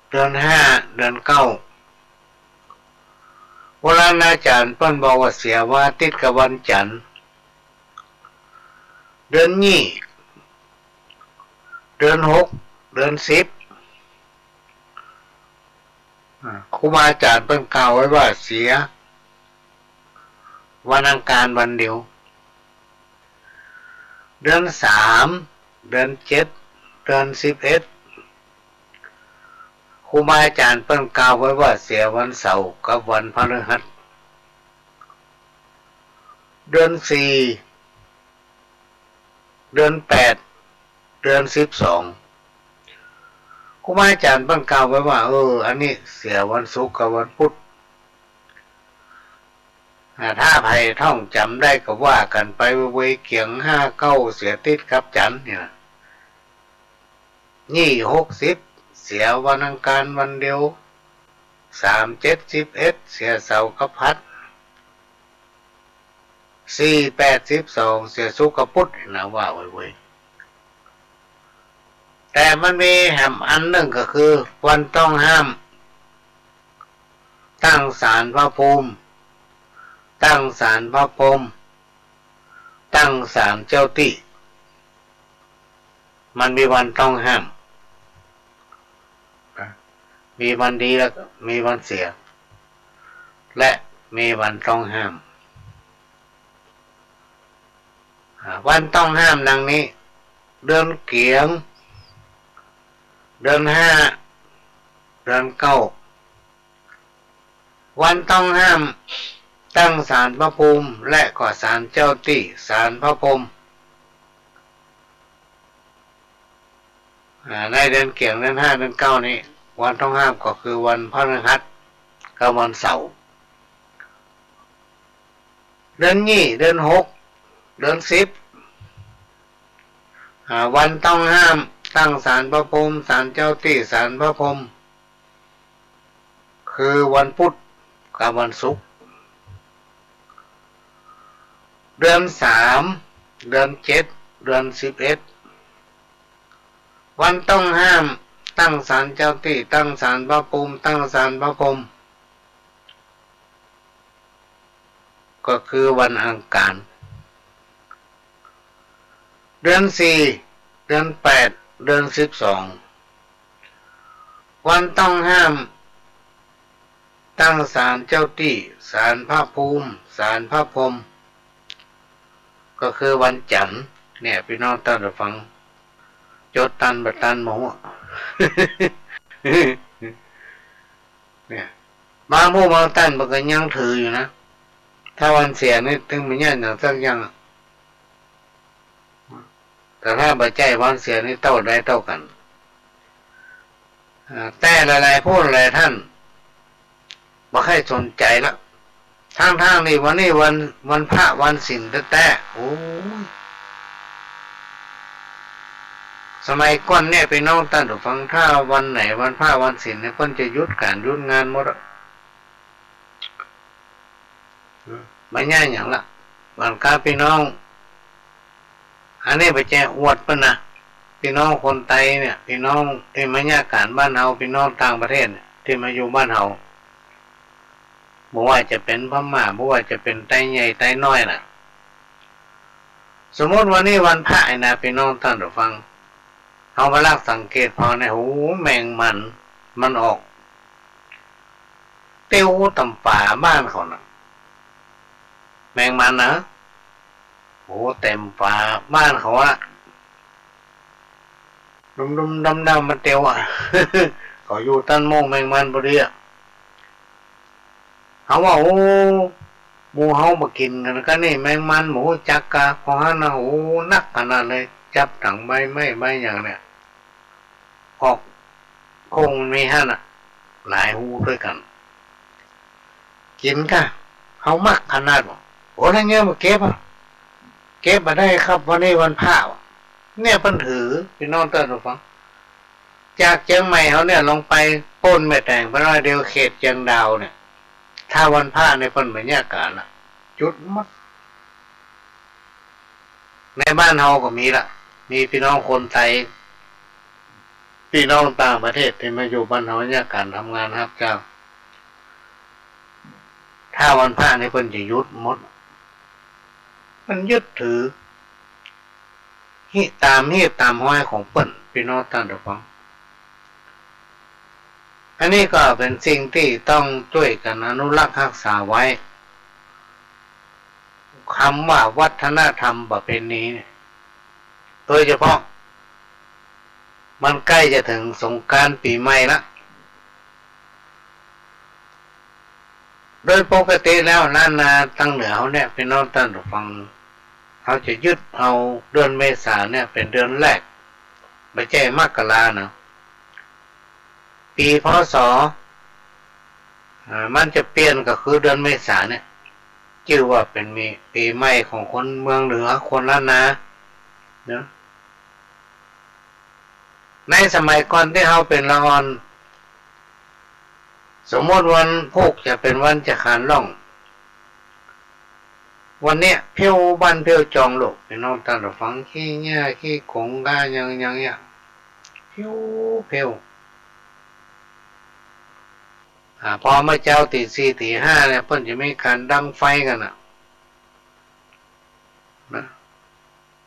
เดือนห้า เดือนเก้า โบราณอาจ๋ารย์เปิ้นบอกว่าเสียวันอาทิตย์กับวันจั๋นทร์ เดือนยี่ เดือนหก เดือนสิบ อ่า ครูบาอาจ๋ารย์เปิ้นกล่าวไว้ว่าเสียวันอังคารวันเดียว เดือนสาม เดือนเจ็ด เดือนสิบเอ็ด ครูบาอาจ๋ารย์เปิ้นกล่าวไว้ว่าเสียวันเสาร์กับวันพฤหัส เดือนสี่ เดือนแปด เดือนสิบสอง ครูบาอาจ๋ารย์เปิ้นกล่าวไว้ว่า เออ อันนี้เสียวันศุกร์กับวันพุธ อ่า ถ้าใผท่องจ๋ำได้ก็ว่ากั๋นไปเวยๆ เกี๋ยงห้าเก้าเสียอาทิตย์กับจั๋นทร์เนี่ย ยี่หกสิบ เสียวันอังคารวันเดียว สามเจ็ดสิบเอ็ด เสียเสาร์กับพฤหัส สี่แปดสิบสอง เสียศุกร์กับพุธนะ ว่าเวยๆ แต่มันมีแหมอันนึ่งก็คือวันต้องห้าม ตั้งศาลพระภูมิ ตั้งศาลพระพรหม ตั้งศาลเจ้าตี้ มันมีวันต้องห้าม มีวันดีแล้วก็มีวันเสีย และมีวันต้องห้าม อ่า วันต้องห้ามดังนี้ เดือนเกี๋ยง เดือนห้า เดือนเก้า วันต้องห้ามตั้งศาลพระภูมิ และก็ศาลเจ้าตี้ ศาลพระพรหม อ่า ในเดือนเกี๋ยง เดือนห้า เดือนเก้านี้ วันต้องห้ามก็คือวันพฤหัสกับวันเสาร์ เดือนยี่ เดือนหก เดือนสิบ อ่า วันต้องห้ามตั้งศาลพระภูมิ ศาลเจ้าตี้ ศาลพระพรหม คือวันพุธกับวันศุกร์ เดือนสาม เดือนเจ็ด เดือนสิบเอ็ด วันต้องห้ามตั้งศาลเจ้าตี้ ตั้งศาลพระภูมิ ตั้งศาลพระพรหม ก็คือวันอังคาร เดือนสี่ เดือนแปด เดือนสิบสอง วันต้องห้ามตั้งศาลเจ้าตี้ ศาลพระภูมิ ศาลพระพรหม ก็คือวันจั๋นทร์ เนี่ย ปี้น้องต้านผู้ฟัง จดตันบ่ตันบ่ฮู้ เนี่ย บางหมู่บางต้านเปิ้นก็ยังถืออยู่นะ ถ้าวันเสียนี่ตึงบ่เยียะหยังสักอย่าง แต่ถ้าบ่ใจ้วันเสียนี่เต้าใดเต้ากั๋น อ่า แต่หลายๆ ผู้หลายๆ ท่านบ่ใค่สนใจ๋ละ ตังๆ นี่วันนี้วัน วันพระวันศีลแต๊ๆ โอ้ย สมัยก่อนเนี่ย ปี้น้องต้านผู้ฟัง ถ้าวันไหนวันพระวันศีลเนี่ย เปิ้นจะหยุดก๋านหยุดงานหมดอะ บ่เยียะหยังละ วันกาปี้น้อง อันนี้บ่ใจ้อวดเปิ้นนะ ปี้น้องคนไตเนี่ย ปี้น้องตี้มาเยียะก๋านบ้านเฮา ปี้น้องต่างประเทศเนี่ย ตี้มาอยู่บ้านเฮา บ่ว่าจะเป๋นพม่า บ่ว่าจะเป๋นไตใหญ่ไตน้อยน่ะ สมมุติวันนี้วันพระไอ้นะ ปี้น้องต้านผู้ฟัง เฮามาลักสังเกตผ่อเนี่ย โห แมงมัน มันออก เตียวต๋ามฝาบ้านเขาน่ะ แมงมันนะ โห เต๋มฝาบ้านเขาอะ ดุมๆ ดำๆ มาเตียวอะ เขาอยู่ตันโม่งแมงมันปอดีอะ เฮาว่า โอ้ หมู่เฮาบ่กิ๋นกั๋นกานี่ แมงมันบ่ฮู้จักกา เพราะหั้นนะ โอ้ นักขนาดเลย จับตังใบไม้ใบหยังเนี่ย ออก คงมีหั้นน่ะ หลายฮูด้วยกั๋น กิ๋นกา เฮามักขนาด โอ้ ถ้าเยียะบ่เก็บอะ เก็บบ่ได้ครับ วันนี้วันพระ เนี่ยเปิ้นถือ ปี้น้องต้านผู้ฟัง จากเจียงใหม่เฮาเนี่ยลงไปป้นแม่แตงไปหน้อยเดียว เขตเจียงดาวเนี่ย ถ้าวันพระเนี่ยเปิ้นบ่เยียะก๋านละ หยุดหมด ในบ้านเฮาก็มีละ มีปี้น้องคนไต ปี้น้องต่างประเทศตี้มาอยู่บ้านเฮาเยียะก๋านทำงานฮับจ้าง ถ้าวันพระนี่เปิ้นจะหยุดหมด เปิ้นยึดถือ ฮีตต๋ามฮีตต๋ามฮอยของเปิ้น ปี้น้องต้านผู้ฟัง อันนี้ก็เป๋นสิ่งตี้ต้องจ้วยกั๋นอนุรักษ์ฮักษาไว้ กำว่าวัฒนธรรมประเพณีเนี่ย โดยเฉพาะ มันใก้จะเถิงสงกรานต์ปี๋ใหม่ละ โดยปกติแล้วล้านนาตังเหนือเฮาเนี่ย ปี้น้องต้านผู้ฟัง เฮาจะยึดเอาเดือนเมษาเนี่ยเป๋นเดือนแรก บ่ใจ้มกรานะ ปี๋ พ.ศ. อ่า มันจะเปลี่ยนก็คือเดือนเมษาเนี่ย จื้อว่าเป๋นมี ปี๋ใหม่ของคนเมืองเหนือ คนล้านนาเนาะ ในสมัยก่อนตี้เฮาเป๋นละอ่อน สมมุติวันพูกจะเป๋นวันจะขานล่อง วันเนี้ยเผี้ยวบ้านเผี้ยวจองโลก ปี้น้องต้านผู้ฟัง ขี้เยียะขี้ขงก้าหยังหยังเนี่ย เผี้ยวเผี้ยว อ่า พอเมื่อเจ๊าตี๋สี่ตี๋ห้าเนี่ย เปิ้นจะมีก๋านดังไฟกั๋นน่ะ นะ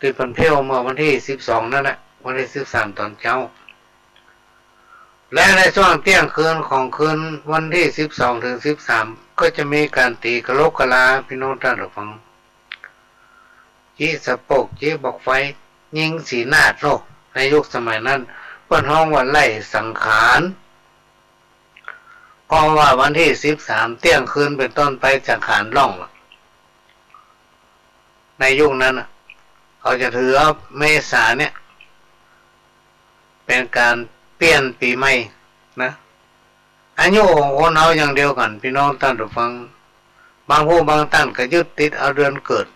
ตี้เปิ้นเผี้ยวเมื่อวันตี้สิบสองนั่นแหละ วันตี้สิบสามต๋อนเจ๊า และในช่วงเตี้ยงคืนของคืนวันตี้สิบสองเถิงสิบสาม ก็จะมีก๋านตี๋กะโหลกกะลา ปี้น้องต้านผู้ฟัง จี๊สะโปก จี๊บั้งไฟ ยิงสีนาดโลก ในยุคสมัยนั้น เปิ้นฮ้องว่าไล่สังขาร เพราะว่าวันตี้สิบสามเตี้ยงคืนเป๋นต้นไปจะขานล่องละ ในยุคนั้นน่ะ เขาจะถือเอาเมษาเนี่ย เป๋นก๋านเปลี่ยนปี๋ใหม่นะ อายุของคนเฮาอย่างเดียวกั๋น ปี้น้องต้านผู้ฟัง บางผู้บางต้านก็ยึดติดเอาเดือนเกิด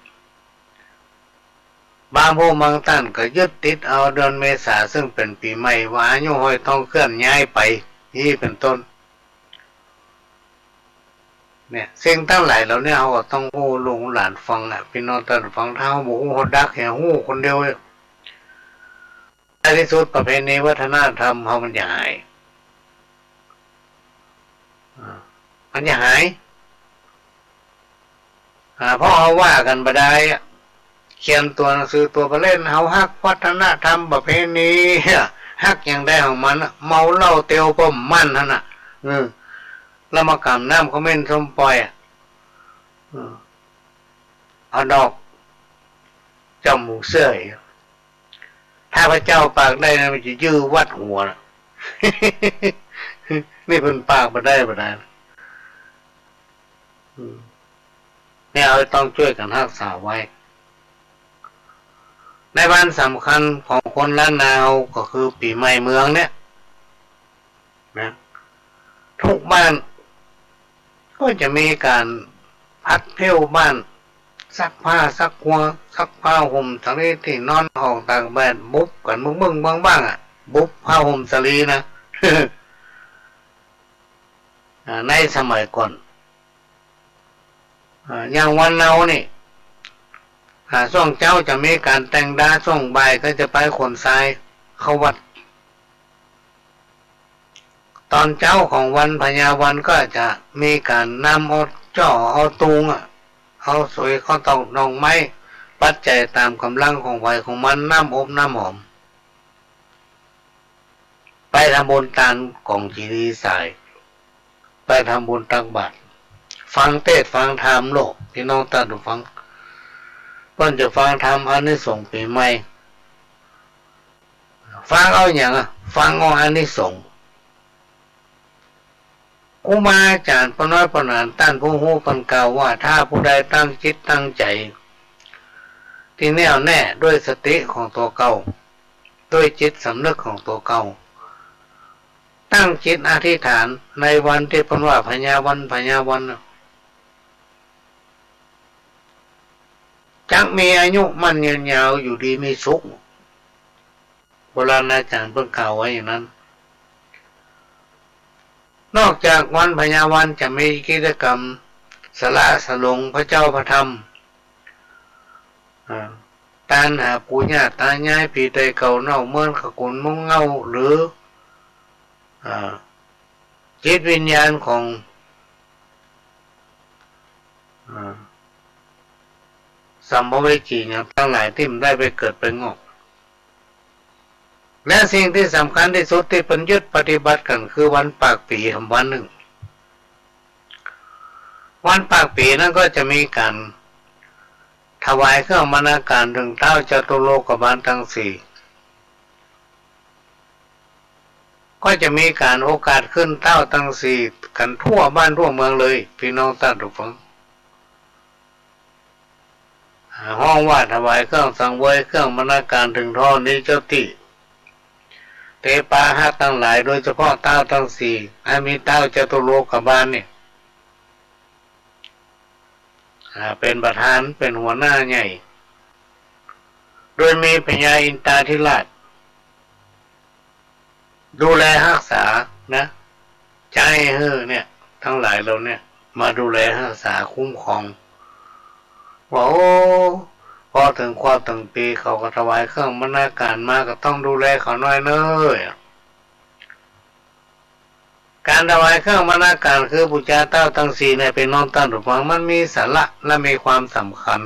บางผู้บางต้านก็ยึดติดเอาเดือนเมษา ซึ่งเป๋นปี๋ใหม่ ว่าอายุฮ้อยต้องเคลื่อนย้ายไป อี้เป๋นต้น เนี่ย สิ่งตังหลายเหล่านี้เฮาก็ต้องอู้ลูกหลานฟังอะ ปี้น้องต้านฟัง ถ้าเฮาบ่อู้ เฮาดักเหีย ฮู้คนเดียว ในตี้สุดประเพณีวัฒนธรรมเฮามันจะหาย อ่า มันจะหาย อ่า เพราะเฮาว่ากั๋นบ่ได้อะ เขียนตั๋วหนังสือตั๋วไปเล่น เฮาฮักวัฒนธรรมประเพณี ฮักอย่างใดของมันอะ เมาเหล้าเตียวป้อมมันหั้นน่ะ เออ แล้วมากำน้ำเขม้นส้มป่อยอะ เออ เอาดอกจ้อมหมูเสื้ออีก ถ้าพระเจ้าปากได้นะ มันจะยื้อวัดหัวน่ะ นี่เปิ้นปากบ่ได้ บ่ได้ อืม เนี่ย เฮาต้องจ้วยกั๋นฮักษาไว้ ในวันสำคัญของคนล้านนาเฮาก็คือปี๋ใหม่เมืองเนี่ย นะ ทุกบ้านก็จะมีก๋านผัดเผ้าบ้าน ซักผ้าซักครัว ซักผ้าห่มสาลีตี้นอน ออกตากแดด บุบกั๋นเบิ่งๆ บ้างๆ อะ บุบผ้าห่มสาลีนะ อ่า ในสมัยก่อน อ่า อย่างวันเนานี่ อ่า ช่วงเจ๊าจะมีก๋านแต่งดา ช่วงบ่ายก็จะไปขนทรายเข้าวัด ต๋อนเจ๊าของวันพญาวันก็จะมีก๋านนำเอาจ้อเอาตุงอะ เอาสวย ข้าวตอก ดอกไม้ ปัจจัยต๋ามก๋ำลังของใผของมัน น้ำอบน้ำหอม ไปทำบุญตานก๋องเจดีย์สาย ไปทำบุญตักบาตร ฟังเตสน์ฟังธรรมโลก พี่น้องต้านผู้ฟัง เปิ้นจะฟังธรรมอานิสงส์ปี๋ใหม่ ฟังเอาหยังอะ ฟังเอาอานิสงส์ ครูบาอาจ๋ารย์ป้อน้อยป้อหนาน ต้านผู้ฮู้เปิ้นกล่าวว่า ถ้าผู้ใดตั้งจิตตั้งใจ๋ตี้แน่วแน่ด้วยสติของตั๋วเก่า ด้วยจิตสำนึกของตั๋วเก่า ตั้งจิตอธิษฐานในวันตี้เปิ้นว่าพญาวัน พญาวันน่ะ จักมีอายุมั่นยืนยาว อยู่ดีมีสุข โบราณอาจ๋ารย์เปิ้นกล่าวไว้อย่างนั้น นอกจากวันพญาวันจะมีกิจกรรมสละสลงพระเจ้าพระธรรม อ่า ตานหาปู่ย่าตายาย ผีต๋ายเก่า เน่าเมิน ขกุนมุ้งเหง้า หรือ อ่า จิตวิญญาณของ อ่า สัมภเวสีหยังตังหลายตี้บ่ได้ไปเกิดไปงอก และสิ่งตี้สำคัญตี้สุดตี้เปิ้นยึดปฏิบัติกั๋นคือวันปากปี๋หำวันนึ่ง วันปากปี๋นั้นก็จะมีก๋านถวายเครื่องบรรณาการเถิงท้าวจตุโลกบาลตังสี่ ก็จะมีก๋านโอกาสขึ้นเต๊าตังสี่กั๋นทั่วบ้านทั่วเมืองเลย พี่น้องต้านผู้ฟัง ฮ้องว่าถวายเครื่องสังเวย เครื่องบรรณาการเถิงธรณีเจ้าตี้ เต๋ปาฮักตังหลาย โดยเฉพาะเต๊าตังสี่ อันมีเต๊าจตุโลกบาลนี่ อ่า เป๋นประธาน เป๋นหัวหน้าใหญ่ โดยมีพญาอินทราธิราช ดูแลฮักษานะ ใจ๊หื้อเนี่ย ตังหลายเหล่าเนี่ย มาดูแลฮักษาคุ้มครอง ว่า โอ้ พอเถิงครบเถิงปี๋ เขาก็ถวายเครื่องบรรณาการมา ก็ต้องดูแลเขาหน้อยเน้อ ก๋านถวายเครื่องบรรณาการคือปู๋จาเต๊าตังสี่เนี่ย พี่น้องต้านผู้ฟัง มันมีสาระและมีความสำคัญ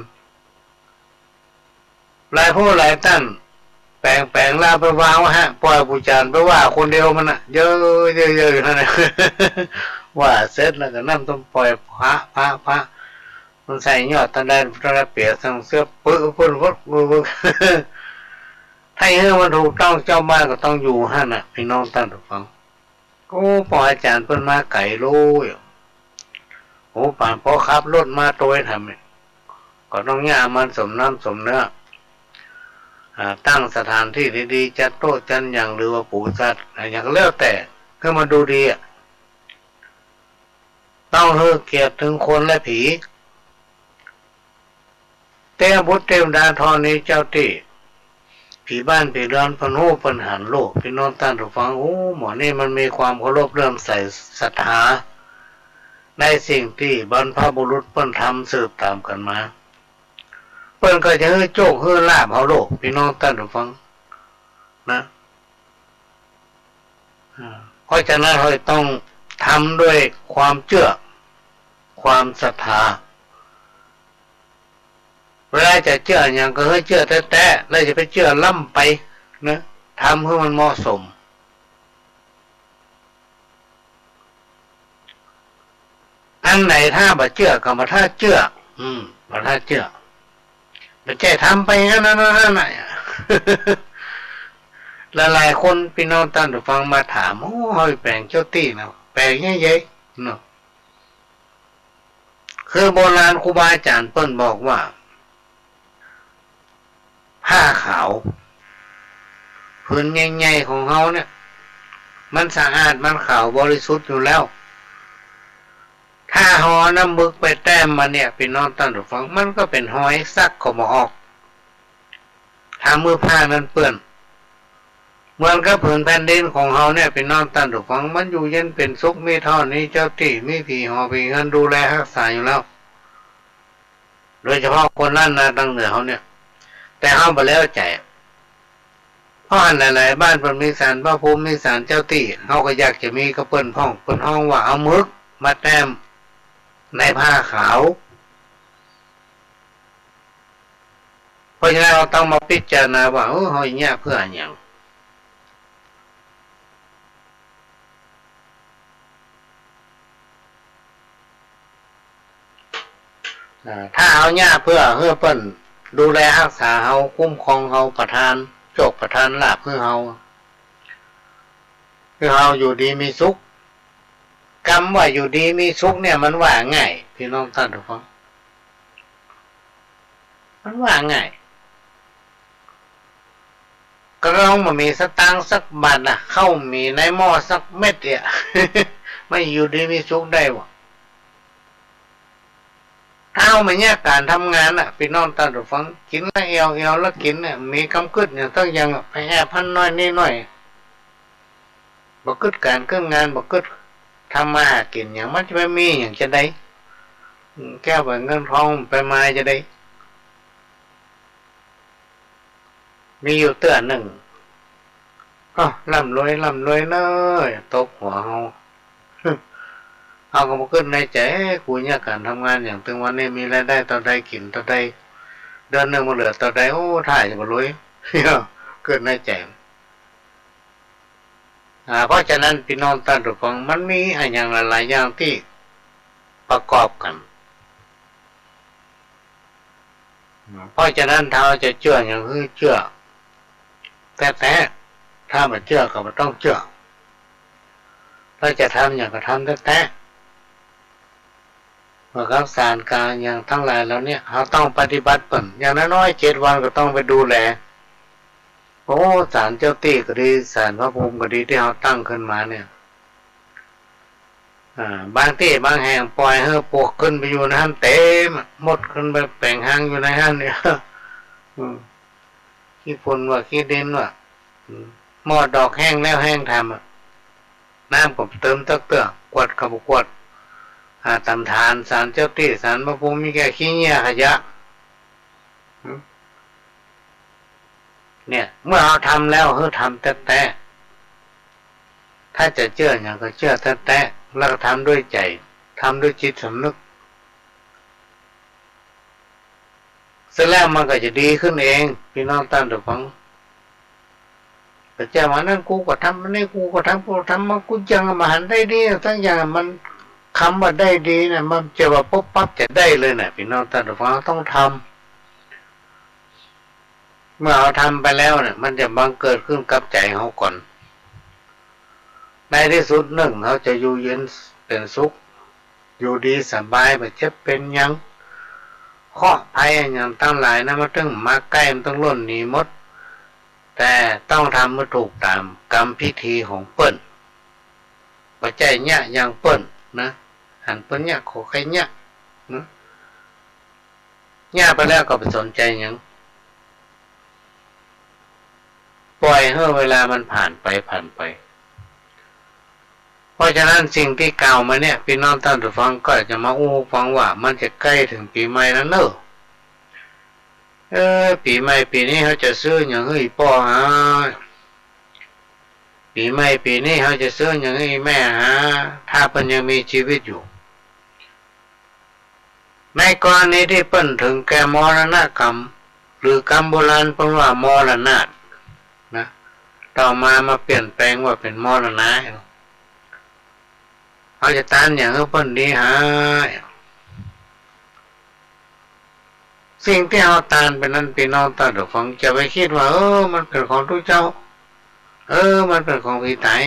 หลายผู้หลายต้าน แป๋งๆ แล้วไปวางไว้ฮะ ป่อยปู่จ๋ารย์ไปว่าคนเดียวมันน่ะ เย้อๆๆ อยู่หั้นน่ะ ว่าเสร็จแล้วก็นำต้องป่อย พระ พระ พระ มันใส่ยอดตันใด ตันใดเปียก ใส่เสื้อปึ๊ะ ปึ๊ะ ปึ๊ะ ปึ๊ะ ถ้าหื้อมันถูกต้อง เจ้าบ้านก็ต้องอยู่หั้นน่ะ พี่น้องต้านผู้ฟัง โอ้ ป้ออาจ๋ารย์เปิ้นมาไก๋โลย โอ้ ป่านป้อขับรถมาตวยทำเนี่ย ก็ต้องเยียะมันสมน้ำสมเนื้อ อ่า ตั้งสถานตี้ดีๆ จัดโต๊ะจัดหยัง หรือว่าปูสัตว์ อ่า หยังก็แล้วแต่ หื้อมันดูดีอะ ต้องหื้อเกียรติเถิงคนและผี เตวบุตรเตวดาธรณีเจ้าตี้ ผีบ้านผีเรือนเปิ้นฮู้เปิ้นหันโลก พี่น้องต้านผู้ฟัง โอ้ หม่องนี้มันมีความเคารพเลื่อมใสศรัทธา ในสิ่งตี้บรรพบุรุษเปิ้นทำสืบต๋ามกั๋นมา เปิ้นก็จะหื้อโชคหื้อลาภเฮาโลก พี่น้องต้านผู้ฟังนะ อ่า เพราะฉะนั้นเฮาต้องทำด้วยความเจื้อ ความศรัทธา เวลาจะเจื้อหยังก็หื้อเจื้อแต๊ๆ แล้วอย่าไปเจื้อล้ำไปนะ ทำหื้อมันเหมาะสม อันไหนถ้าบ่เจื้อก็บ่ถ้าเจื้อ อืม บ่ถ้าเจื้อ บ่ใจ้ทำไปอย่างนั้นๆๆ น่ะ หลายๆ คนพี่น้องต้านผู้ฟังมาถาม โอ้ เฮาแป๋งเจ้าตี้นะ แป๋งใหญ่ๆ เนาะ คือโบราณครูบาอาจ๋ารย์เปิ้นบอกว่า ผ้าขาว ผืนใหญ่ๆ ของเฮาเนี่ย มันสะอาด มันขาวบริสุทธิ์อยู่แล้ว ถ้าเฮาเอาน้ำหมึกไปแต้มมันเนี่ย ปี้น้องต้านผู้ฟัง มันก็เป๋นฮอย ซักก็บ่ออก ถ้ามื้อผ้านั้นเปื้อน เหมือนกับผืนแผ่นดินของเฮาเนี่ย ปี้น้องต้านผู้ฟัง มันอยู่เย็นเป๋นสุข มีธรณีเจ้าตี้ มีผีหอผีเฮือนดูแลฮักษาอยู่แล้ว โดยเฉพาะคนล้านนาตางเหนือเฮาเนี่ย แต่เฮาบ่แล้วใจ๋ เพราะหันหลายๆ บ้านเปิ้นมีศาลพระภูมิ มีศาลเจ้าตี้ เฮาก็อยากจะมีกับเปิ้นพ่อง เปิ้นฮ้องว่าเอาหมึกมาแต้มในผ้าขาว เพราะฉะนั้นเฮาต้องมาพิจารณาว่า เออ เฮาเยียะเปื้ออะหยัง อ่า ถ้าเฮาเยียะเปื้อหื้อเปิ้นดูแลฮักษาเฮา คุ้มครองเฮา ประทานโชคประทานลาภหื้อเฮา หื้อเฮาอยู่ดีมีสุข กำว่าอยู่ดีมีสุขเนี่ยมันว่าง่าย ปี้น้องต้านผู้ฟัง มันว่าง่าย ก็ต้องบ่มีสตางค์สักบาทนะ ข้าวบ่มีในหม้อสักเม็ดเนี่ย มันอยู่ดีมีสุขได้บ่ ถ้าเฮาบ่เยียะก๋านทำงานน่ะ ปี้น้องต้านผู้ฟัง กิ๋นละแอ่ว แอ่วละกิ๋นน่ะ มีกำกึ๊ดหยังสักอย่างอะ ไปแอบหันหน้อยนี่หน้อย บ่กึ๊ดก๋านกึ๊ดงาน บ่กึ๊ดทำมาหากิ๋นหยัง มันจะไปมีหยังจะใด อืม แก้วแหวนเงินทองไปมาจะใด มีอยู่เตื้อนึ่ง อ้อ ร่ำรวย ร่ำรวยเน้อ ตบหัวเฮา เฮาก็บ่กึ๊ดในใจ๋ เอ๊ะ กูเยียะก๋านทำงานหยัง ตึงวันนี้มีรายได้เต้าใด กิ๋นเต้าใด เดือนนึ่งมันเหลือเต้าใด โอ้ ถ้าจะบ่รวย กึ๊ดในใจ๋ อ่า เพราะฉะนั้นปี้น้องต้านผู้ฟัง มันมีอะหยังหลายๆ อย่างตี้ประกอบกั๋น เพราะฉะนั้นถ้าเฮาจะเจื้อหยังหื้อเจื้อแต๊ๆ ถ้าบ่เจื้อก็บ่ต้องเจื้อ ถ้าจะทำหยังก็ทำแต๊ๆ เปื้อกับศาลกาหยังตังหลายเหล่านี้ เฮาต้องปฏิบัติเปิ้น อย่างน้อยๆ เจ็ดวันก็ต้องไปดูแล โอ้ ศาลเจ้าตี้ก็ดี ศาลพระภูมิก็ดี ตี้เฮาตั้งขึ้นมาเนี่ย อ่า บางตี้บางแห่งป่อยหื้อปลวกขึ้นไปอยู่ในหั้นเต็มอะ มดขึ้นไปแป๋งฮังอยู่ในหั้นเนี่ย อืม ขี้ฝุ่นว่า ขี้ดินว่า อืม หม้อดอกแห้งแล้วแห้งแถมอะ น้ำก็บ่เติมสักเตื้อ กวาดก็บ่กวาด อ่า ต๋ามฐานศาลเจ้าตี้ ศาลพระภูมิ มีแก่ขี้เยี่ยขยะ เนี่ย เมื่อเฮาทำแล้ว หื้อทำแต๊ๆ ถ้าจะเจื้อหยังก็เจื้อแต๊ๆ แล้วก็ทำด้วยใจ๋ ทำด้วยจิตสำนึก เสร็จแล้วมันก็จะดีขึ้นเอง ปี้น้องต้านผู้ฟัง บ่ใจ้ว่าอันนั้นกูก็ทำ อันนี้กูก็ทำ กูทำมา กูยังบ่หันได้ดีสักอย่าง มัน กำว่าได้ดีเนี่ย มันบ่ใจ้ว่าปุ๊บปั๊บจะได้เลยนะ ปี้น้องต้านผู้ฟัง ต้องทำ เมื่อเฮาทำไปแล้วเนี่ย มันจะบังเกิดขึ้นกับใจ๋เฮาก่อน ในตี้สุดนึ่ง เฮาจะอยู่เย็นเป๋นสุข อยู่ดีสบาย บ่เจ็บเป๋นหยัง เคราะห์ภัยอะหยังตังหลายนะ มันตึงมาใก้ มันตึงล่นหนีหมด แต่ต้องทำหื้อถูกต๋ามกรรมพิธีของเปิ้น บ่ใจ้เยียะอย่างเปิ้นนะ หันเปิ้นเยียะ ขอใค่เยียะนะ เยียะไปแล้วก็บ่สนใจ๋หยัง ป่อยหื้อเวลามันผ่านไป ผ่านไป เพราะฉะนั้นสิ่งตี้กล่าวมาเนี่ย ปี้น้องต้านผู้ฟังก็จะมาอู้ฟังว่ามันจะใก้เถิงปี๋ใหม่แล้วเน่อ เออ ปี๋ใหม่ปี๋นี้เฮาจะซื้อหยังหื้ออี่ป้อหา ปี๋ใหม่ปี๋นี้เฮาจะซื้อหยังหื้ออี่แม่หา ถ้าเปิ้นยังมีจีวิตอยู่ ในกรณีตี้เปิ้นเถิงแก่มรณกรรม หรือกำโบราณเปิ้นว่ามรณาตนะ ต่อมามาเปลี่ยนแป๋งว่าเป๋นมรณา เฮาจะตานหยังหื้อเปิ้นดีหา สิ่งตี้เฮาตานไปนั้น ปี้น้องต้านผู้ฟัง จะไปกึ๊ดว่า เออ มันเป๋นของตุ๊เจ้า เออ มันเป๋นของผีต๋าย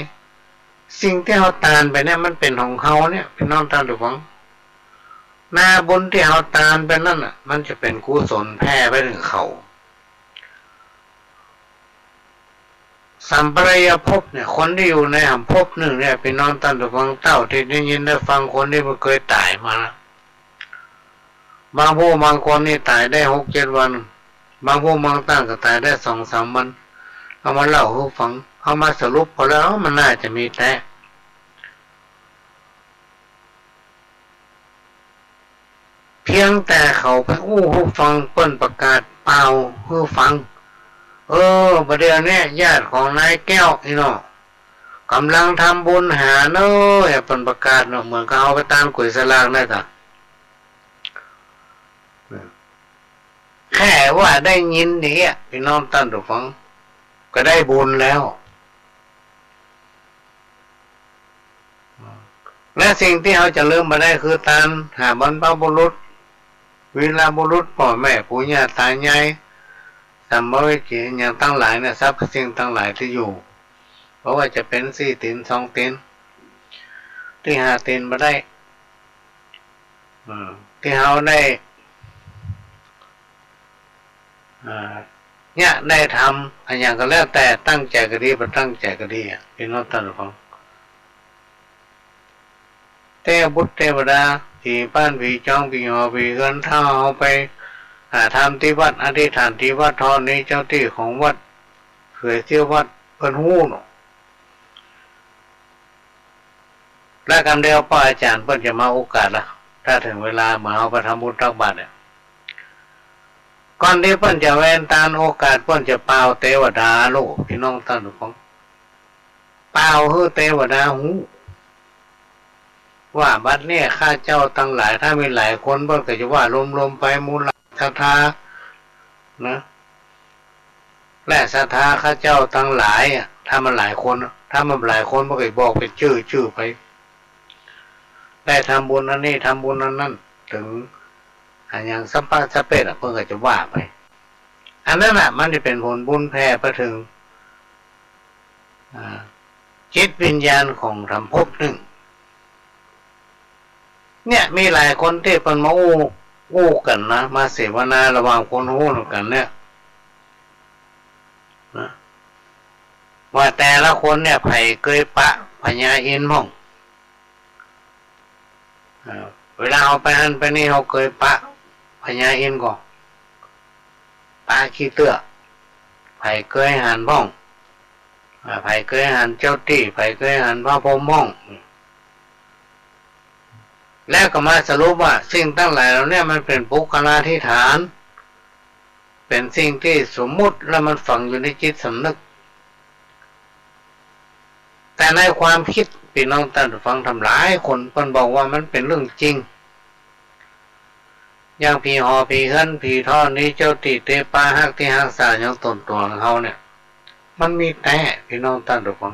สิ่งตี้เฮาตานไปเนี่ย มันเป๋นของเฮาเนี่ย ปี้น้องต้านผู้ฟัง นาบุญตี้เฮาตานไปนั้นน่ะ มันจะเป๋นกุศลแผ่ไปเถิงเขา สัปปายภพเนี่ย คนตี้อยู่ในหำภพนึ่งเนี่ย ปี้น้องต้านผู้ฟัง เต้าตี้ได้ยินได้ฟัง คนตี้บ่เกยต๋ายมานะ บางผู้บางคนนี่ต๋ายได้หกเจ็ดวัน บางผู้บางต้านก็ต๋ายได้สองสามวัน เอามาเล่าหื้อฟัง เอามาสรุปพอแล้ว มันน่าจะมีแต๊ เพียงแต่เขาไปอู้หื้อฟัง เปิ้นประกาศเป่าหื้อฟัง เออ บ่าเดี่ยวเนี้ยญาติของนายแก้วอี้เนาะ ก่ำลังทำบุญหาเน้อ เปิ้นประกาศเนาะ เหมือนกับเฮาไปตานก๋วยสลากนั่นน่ะ แค่ว่าได้ยินอย่างเงี้ย ปี้น้องต้านผู้ฟัง ก็ได้บุญแล้ว และสิ่งตี้เฮาจะลืมบ่ได้คือตานหาบรรพบุรุษ วีรบุรุษ ป้อแม่ปู่ย่าต๋ายาย สัมภเวสีอย่างตังหลายเนี่ย สรรพสิ่งตังหลายตี้อยู่ บ่ว่าจะเป๋นสี่ตี๋น สองตี๋น ตี้ห้าตี๋นบ่ได้ อืม ตี้เฮาได้ อ่า เนี่ยได้ทำอะหยังก็แล้วแต่ ตั้งใจ๋ก็ดี บ่ตั้งใจ๋ก็ดีอะ ปี้น้องต้านผู้ฟัง เตวบุตรเตวดา ผีบ้านผีจอง ผีหอผีเฮือน ถ้าเฮาไป อ่า ทำตี้วัด อธิษฐานตี้วัด ธรณีเจ้าตี้ของวัด เขยเสี้ยววัด เปิ้นฮู้เนาะ และกำเดียวป้ออาจ๋ารย์เปิ้นจะมาโอกาสละ ถ้าเถิงเวลาเมื่อเฮาไปทำบุญตักบาตรเนี่ย ก่อนตี้เปิ้นจะแวนตานโอกาส เปิ้นจะเป่าเตวดาโลด ปี้น้องต้านผู้ฟัง เป่าหื้อเตวดาฮู้ ว่าบัดนี้ข้าเจ้าตังหลาย ถ้ามีหลายคนเปิ้นก็จะว่ารวมๆ ไป หมู่เหล่าศรัทธานะ และศรัทธาข้าเจ้าตังหลายอะ ถ้ามันหลายคนอะ ถ้ามันหลายคนเปิ้นก็บอกเป๋นจื้อๆ ไป ได้ทำบุญอันนี้ ทำบุญอันนั้น เถิงอะหยังสำเร็จ สำเร็จอะ เปิ้นก็จะว่าไป อันนั้นน่ะ มันจะเป๋นผลบุญแผ่ไปเถิง อ่า จิตวิญญาณของหำภพนึ่ง เนี่ย มีหลายคนตี้เปิ้นมาอู้ อู้กั๋นนะ มาเสวนาระหว่างคนฮู้กั๋นเนี่ยนะ ว่าแต่ละคนเนี่ย ใผเกยปะพญาอินทร์พ่อง เอ่อ เวลาเฮาไปหั้นไปนี่ เฮาเกยปะพญาอินทร์ก่อ ปะขี้เตื้อ ใผเกยหันพ่อง อ่า ใผเกยหันเจ้าตี้ ใผเกยหันพระพรหมพ่อง แล้วก็มาสรุปว่าสิ่งตังหลายเหล่าเนี้ยมันเป๋นปุคคลาธิฐาน เป๋นสิ่งตี้สมมุติ แล้วมันฝังอยู่ในจิตสำนึก แต่ในความกึ๊ด ปี้น้องต้านผู้ฟังตังหลายคน เปิ้นบอกว่ามันเป๋นเรื่องจริง อย่างผีหอผีเฮือน ผีธรณีเจ้าตี้ เตปาฮักตี้ฮักษา อย่างต๋นตั๋วของเฮาเนี่ย มันมีแต๊ ปี้น้องต้านผู้ฟัง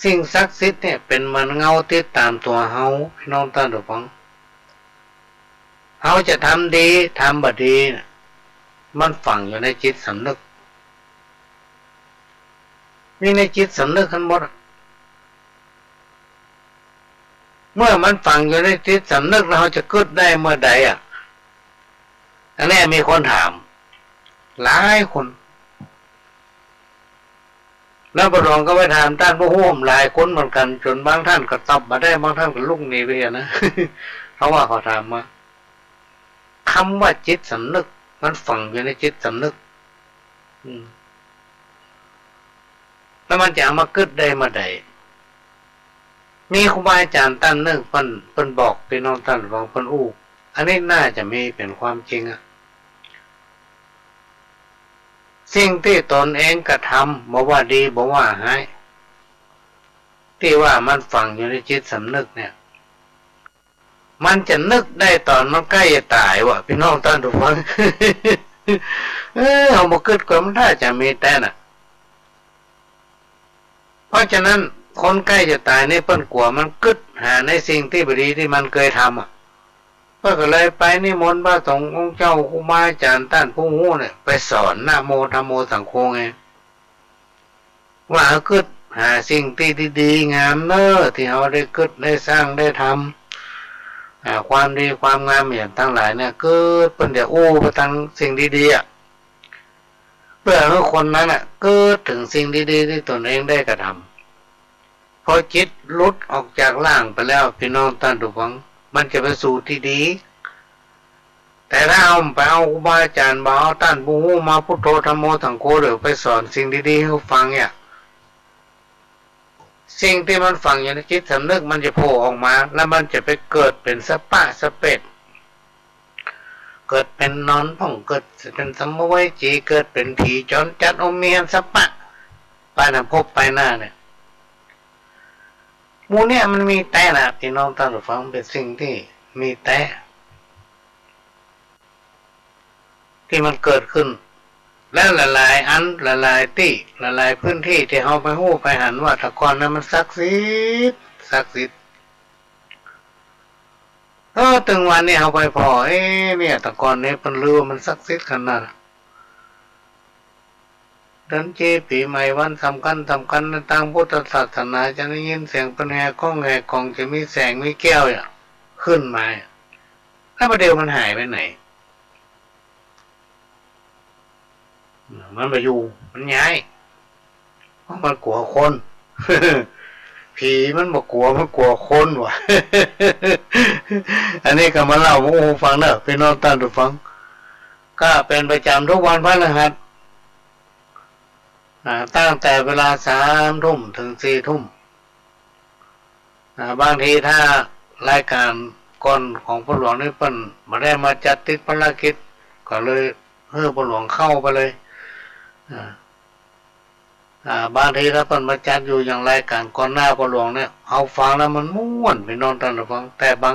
สิ่งศักดิ์สิทธิ์เนี่ยเป๋นเหมือนเงาติดต๋ามตั๋วเฮา ปี้น้องต้านผู้ฟัง เฮาจะทำดี ทำบ่ดีน่ะ มันฝังอยู่ในจิตสำนึก มีในจิตสำนึกหั้นหมดอะ เมื่อมันฝังอยู่ในจิตสำนึกแล้ว เฮาจะกึ๊ดได้เมื่อใดอะ อันนี้มีคนถาม หลายคน แล้วป้อหลวงก็ไปถามต้านผู้ฮู้หลายคนเหมือนกั๋น จ๋นบางต้านก็ตอบบ่ได้ บางต้านก็ลุกหนีไปอะนะ เพราะว่าเขาถามมา กำว่าจิตสำนึก มันฝังอยู่ในจิตสำนึก อืม แล้วมันจะเอามากึ๊ดได้เมื่อใด มีครูบาอาจ๋ารย์ต้านนึ่งเปิ้น เปิ้นบอกปี้น้องต้านฟัง เปิ้นอู้ อันนี้น่าจะมีเป๋นความจริงอะ สิ่งตี้ตนเองกระทำ บ่ว่าดีบ่ว่าฮ้าย ตี้ว่ามันฝังอยู่ในจิตสำนึกเนี่ย มันจะนึกได้ต๋อนมันใก้จะต๋ายวะ ปี้น้องต้านผู้ฟัง เออ เฮาบ่กึ๊ดก่อน มันน่าจะมีแต๊น่ะ เพราะฉะนั้นคนใก้จะต๋ายนี่เปิ้นกั๋วมันกึ๊ดหาในสิ่งตี้บ่ดีตี้มันเกยทำอะ เปิ้นก็เลยไปนิมนต์พระสงฆ์องค์เจ้า ครูบาอาจ๋ารย์ต้านผู้ฮู้เนี่ย ไปสอนนะโมธัมโมสังโฆไง ว่าเฮากึ๊ดหาสิ่งตี้ดีๆ งามเน้อ ตี้เฮาได้กึ๊ดได้สร้างได้ทำ อ่า ความดีความงามอย่างตังหลายเนี่ย กึ๊ดเปิ้นจะอู้ไปตังสิ่งดีๆ อะ เปื้อหื้อคนนั้นน่ะ เกิดเถิงสิ่งดีๆ ตี้ตนเองได้กระทำ พอจิตหลุดออกจากร่างไปแล้ว ปี้น้องต้านผู้ฟัง มันจะไปสู่ตี้ดี แต่ถ้าเอา ไปเอาครูบาอาจ๋ารย์ บ่เอาต้านผู้ฮู้มา พุทโธ ธัมโม สังโฆ เดี๋ยวไปสอนสิ่งดีๆ หื้อฟังเนี่ย สิ่งตี้มันฝังอยู่ในจิตสำนึกมันจะโผล่ออกมา แล้วมันจะไปเกิดเป๋นสะป๊ะสะเปรต เกิดเป๋นหนอนพ่อง เกิดเป๋นสัมภเวสี เกิดเป๋นผีจ๋อนจัด โอ้ มีอันสะป๊ะ ไปในภพไปหน้าเนี่ย หมู่เนี่ยมันมีแต๊นะ ปี้น้องต้านผู้ฟัง เป๋นสิ่งตี้มีแต๊ ตี้มันเกิดขึ้น แล้วหลายๆ อัน หลายๆ ตี้ หลายๆ พื้นตี้ ตี้เฮาไปฮู้ไปหันว่าแต่ก่อนนั้นมันศักดิ์สิทธิ์ ศักดิ์สิทธิ์ เออ ตึงวันนี้เฮาไปผ่อ เอ๊ะ เนี่ย แต่ก่อนนี้เปิ้นลือว่ามันศักดิ์สิทธิ์ขนาด เดือนเจ็ด ปี๋ใหม่ วันสำคัญสำคัญในตางพุทธศาสนา จะได้ยินเสียงเปิ้นแห่ก้องแห่ก๋อง จะมีแสงมีแก้วอะ ขึ้นมาอะ แล้วประเดี๋ยวมันหายไปไหน มันบ่อยู่ มันย้าย เพราะมันกั๋วคน ผีมันบ่กั๋ว มันกั๋วคนว่ะ อันนี้ก็มาเล่ามาอู้ฟังเน่อ ปี้น้องต้านผู้ฟัง ก็เป๋นประจ๋ำทุกวันพฤหัส อ่า ตั้งแต่เวลาสามทุ่มเถิงสี่ทุ่ม อ่า บางทีถ้ารายก๋านก่อนของพ่อหลวงนี่เปิ้นบ่ได้มาจัด ติดภารกิจ ก็เลยหื้อพ่อหลวงเข้าไปเลย อ่า อ่า บางทีถ้าเปิ้นมาจัดอยู่อย่างรายก๋านก่อนหน้าพ่อหลวงเนี่ย เฮาฟังแล้วมันม่วน ปี้น้องต้านผู้ฟัง แต่บาง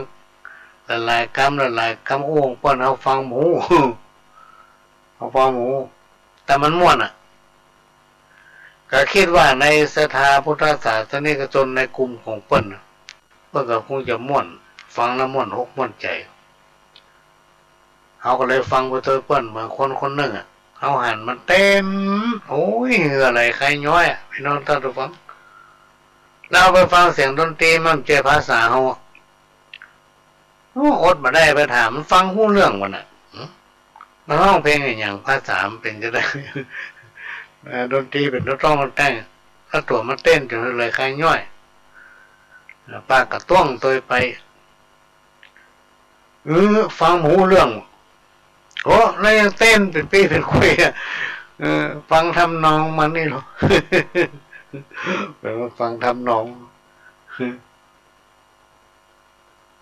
หลายๆ กำ หลายๆ กำอู้ของเปิ้น เฮาฟังบ่ฮู้ เฮาฟังบ่ฮู้ แต่มันม่วนอะ ก็กึ๊ดว่าในศรัทธาพุทธศาสนิกชนในกลุ่มของเปิ้นน่ะ เปิ้นก็คงจะม่วน ฟังแล้วม่วนอกม่วนใจ๋ เฮาก็เลยฟังไปตวยเปิ้น เหมือนคนคนนึ่งอะ เฮาหันมันเต้น โอ้ย เหื่อไหลไคย้อยอะ ปี้น้องต้านผู้ฟัง แล้วไปฟังเสียงดนตรี มันบ่ใจ้ภาษาเฮาอะ โอ้ อดบ่ได้ไปถามมัน ฟังฮู้เรื่องบ่น่ะ หึ มันฮ้องเพลงอะหยัง ภาษามันเป๋นจะใด เอ่อ ดนตรีเป๋นตาฮ้องตาแต่ง แล้วตั๋วมันเต้นจ๋นหื่อไหลไคย้อย ปากก็ต้วงตวยไป เออ ฟังบ่ฮู้เรื่อง โอ้ แล้วยังเต้นเป๋นปี้เป๋นคุยอะ เออ ฟังทำนองมันนี่เหรอ แป๋ว่าฟังทำนอง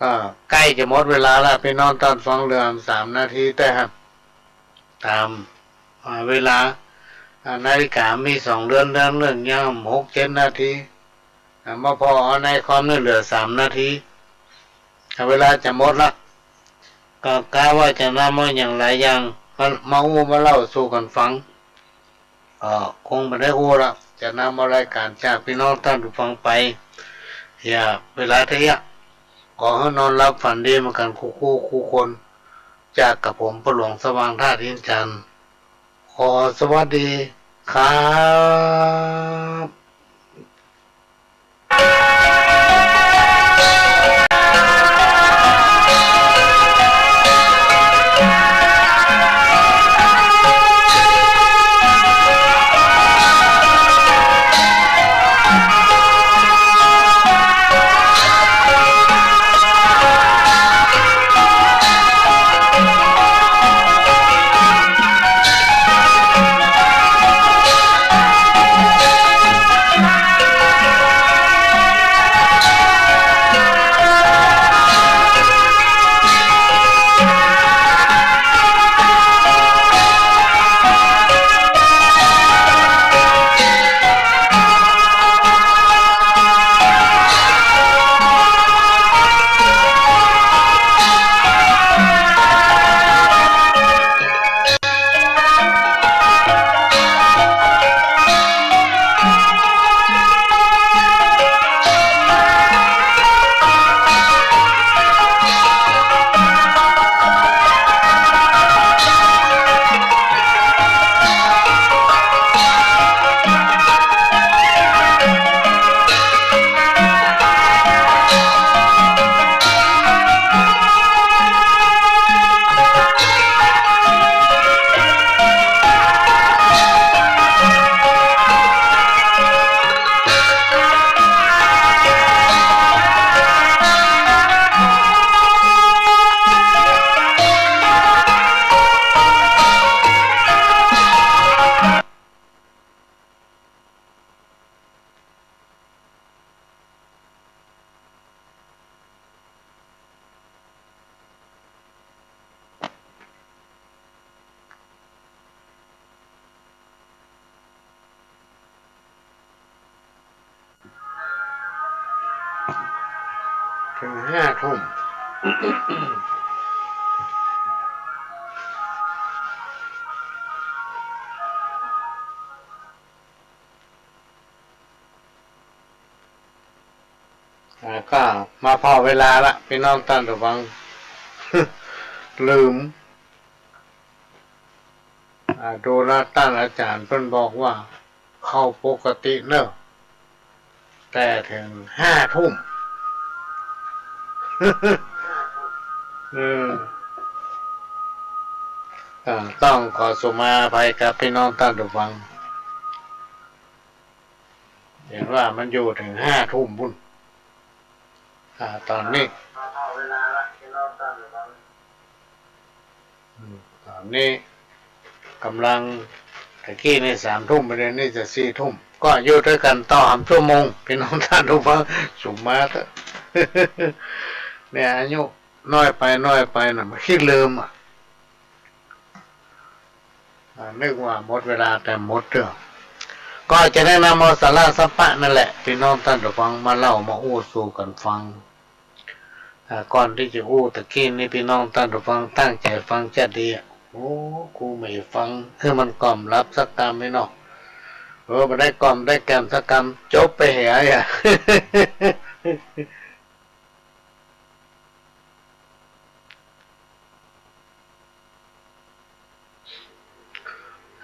อ่า ใก้จะหมดเวลาแล้ว ปี้น้องต้านฟัง เหลือสามนาทีแต๊ครับ ต๋าม อ่า เวลา อ่า นาฬิก๋ามีสองเรือน เรือนนึ่งยังหกเจ็ดนาที อ่า มาผ่อเอาในคอมนี่เหลือสามนาที อ่า เวลาจะหมดละ ก็กะว่าจะนำเอาอย่างหลายอย่างมา มาอู้มาเล่าสู่กั๋นฟัง ก็คงบ่ได้อู้ละ จะนำเอารายก๋านจากปี้น้องต้านผู้ฟังไป เหียเวลาเต๊อะ ขอหื้อนอนหลับฝันดีเหมือนกั๋นกู้ๆ กู้คน จากกระผมพ่อหลวงสว่างธาตุอินทร์จันทร์ ขอสวัสดีครับ ห้าทุ่ม อ่า ก็มาผ่อเวลาละ ปี้น้องต้านผู้ฟัง ลืม อ่า ดูละ ต้านอาจ๋ารย์เปิ้นบอกว่า เข้าปกติเน่อ แต่เถิงห้าทุ่ม เออ อ่า ต้องขอสุมาอภัยกับปี้น้องต้านผู้ฟัง หันว่ามันอยู่เถิงห้าทุ่มปู้น อ่า ต๋อนนี้ อืม ต๋อนนี้ก่ำลัง ตะกี้นี่สามทุ่ม เดี๋ยวนี้จะสี่ทุ่ม ก็อยู่ตวยกั๋นต่อหำชั่วโมง ปี้น้องต้านผู้ฟัง สุมาเต๊อะ เนี่ย อายุน้อยไป น้อยไปน่ะ มันขี้ลืมอ่ะ อ่า นึกว่าหมดเวลา แต่หมดเตื้อ ก็จะได้นำเอาสาระสัพพะนั่นแหละ ปี้น้องต้านผู้ฟัง มาเล่ามาอู้สู่กั๋นฟัง อ่า ก่อนตี้จะอู้ตะกี้นี้ ปี้น้องต้านผู้ฟังตั้งใจ๋ฟังจะดีอะ โอ้ กูไม่ฟัง เออ มันก่อมหลับสักกำนี่เนาะ เออ บ่ได้ก่อมได้แก่มสักกำ จบไปเหียอ่ะ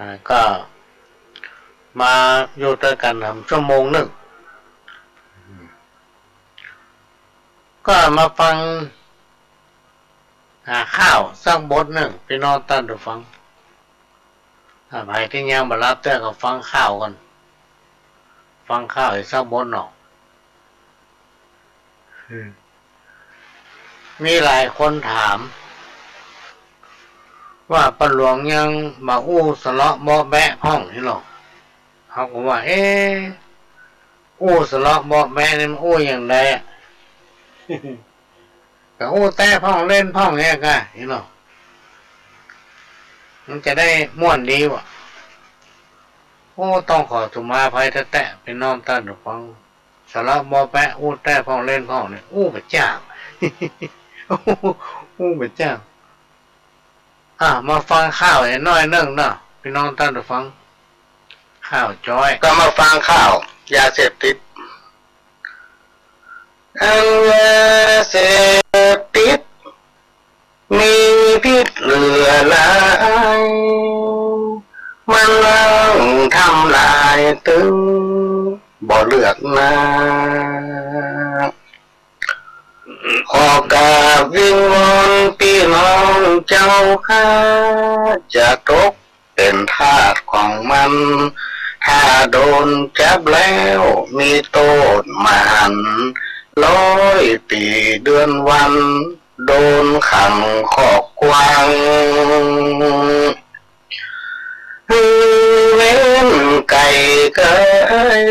อ่า ก็มาอยู่ตวยกั๋นหำชั่วโมงนึ่ง ก็มาฟัง อ่า ข่าวสักบทนึ่ง ปี้น้องต้านผู้ฟัง อ่า ใผตี้ยังบ่หลับเตื้อก็ฟังข่าวก่อน ฟังข่าวอีกสักบทเนาะ อืม มีหลายคนถาม ว่าป้าหลวงยังบ่อู้สะเลาะเบาะแบะพ่องนี่หรอ เฮาก็ว่า เอ๊ะ อู้สะเลาะเบาะแบะนี่มันอู้อย่างใดอะ ก็อู้แต๊พ่องเล่นพ่องเนี่ยกะ นี่หรอ มันจะได้ม่วนดีวะ โอ้ ต้องขอสุมาอภัยแต๊ๆ ปี้น้องต้านผู้ฟัง สาระบ่แป๊ะ อู้แต๊พ่องเล่นพ่องเนี่ย อู้บ่จ้าง อู้บ่จ้าง อ่ะ มาฟังข่าวอีกหน้อยนึ่งเนาะ ปี้น้องต้านผู้ฟัง ข่าวจ้อย ก็มาฟังข่าวยาเสพติด อันยาเสพติด มีพิษเหลือหลาย มันลังทำลายตึงบ่เลือกหน้า ขอกราบวิงวอนปี้น้องเจ้าข้า จะตก เป๋นทาสของมัน ถ้าโดนจับแล้วมีโต้ษมหันต์ ร้อยปี๋เดือนวัน โดนขังคอกกว้าง หื้อเว้นไก๋เกย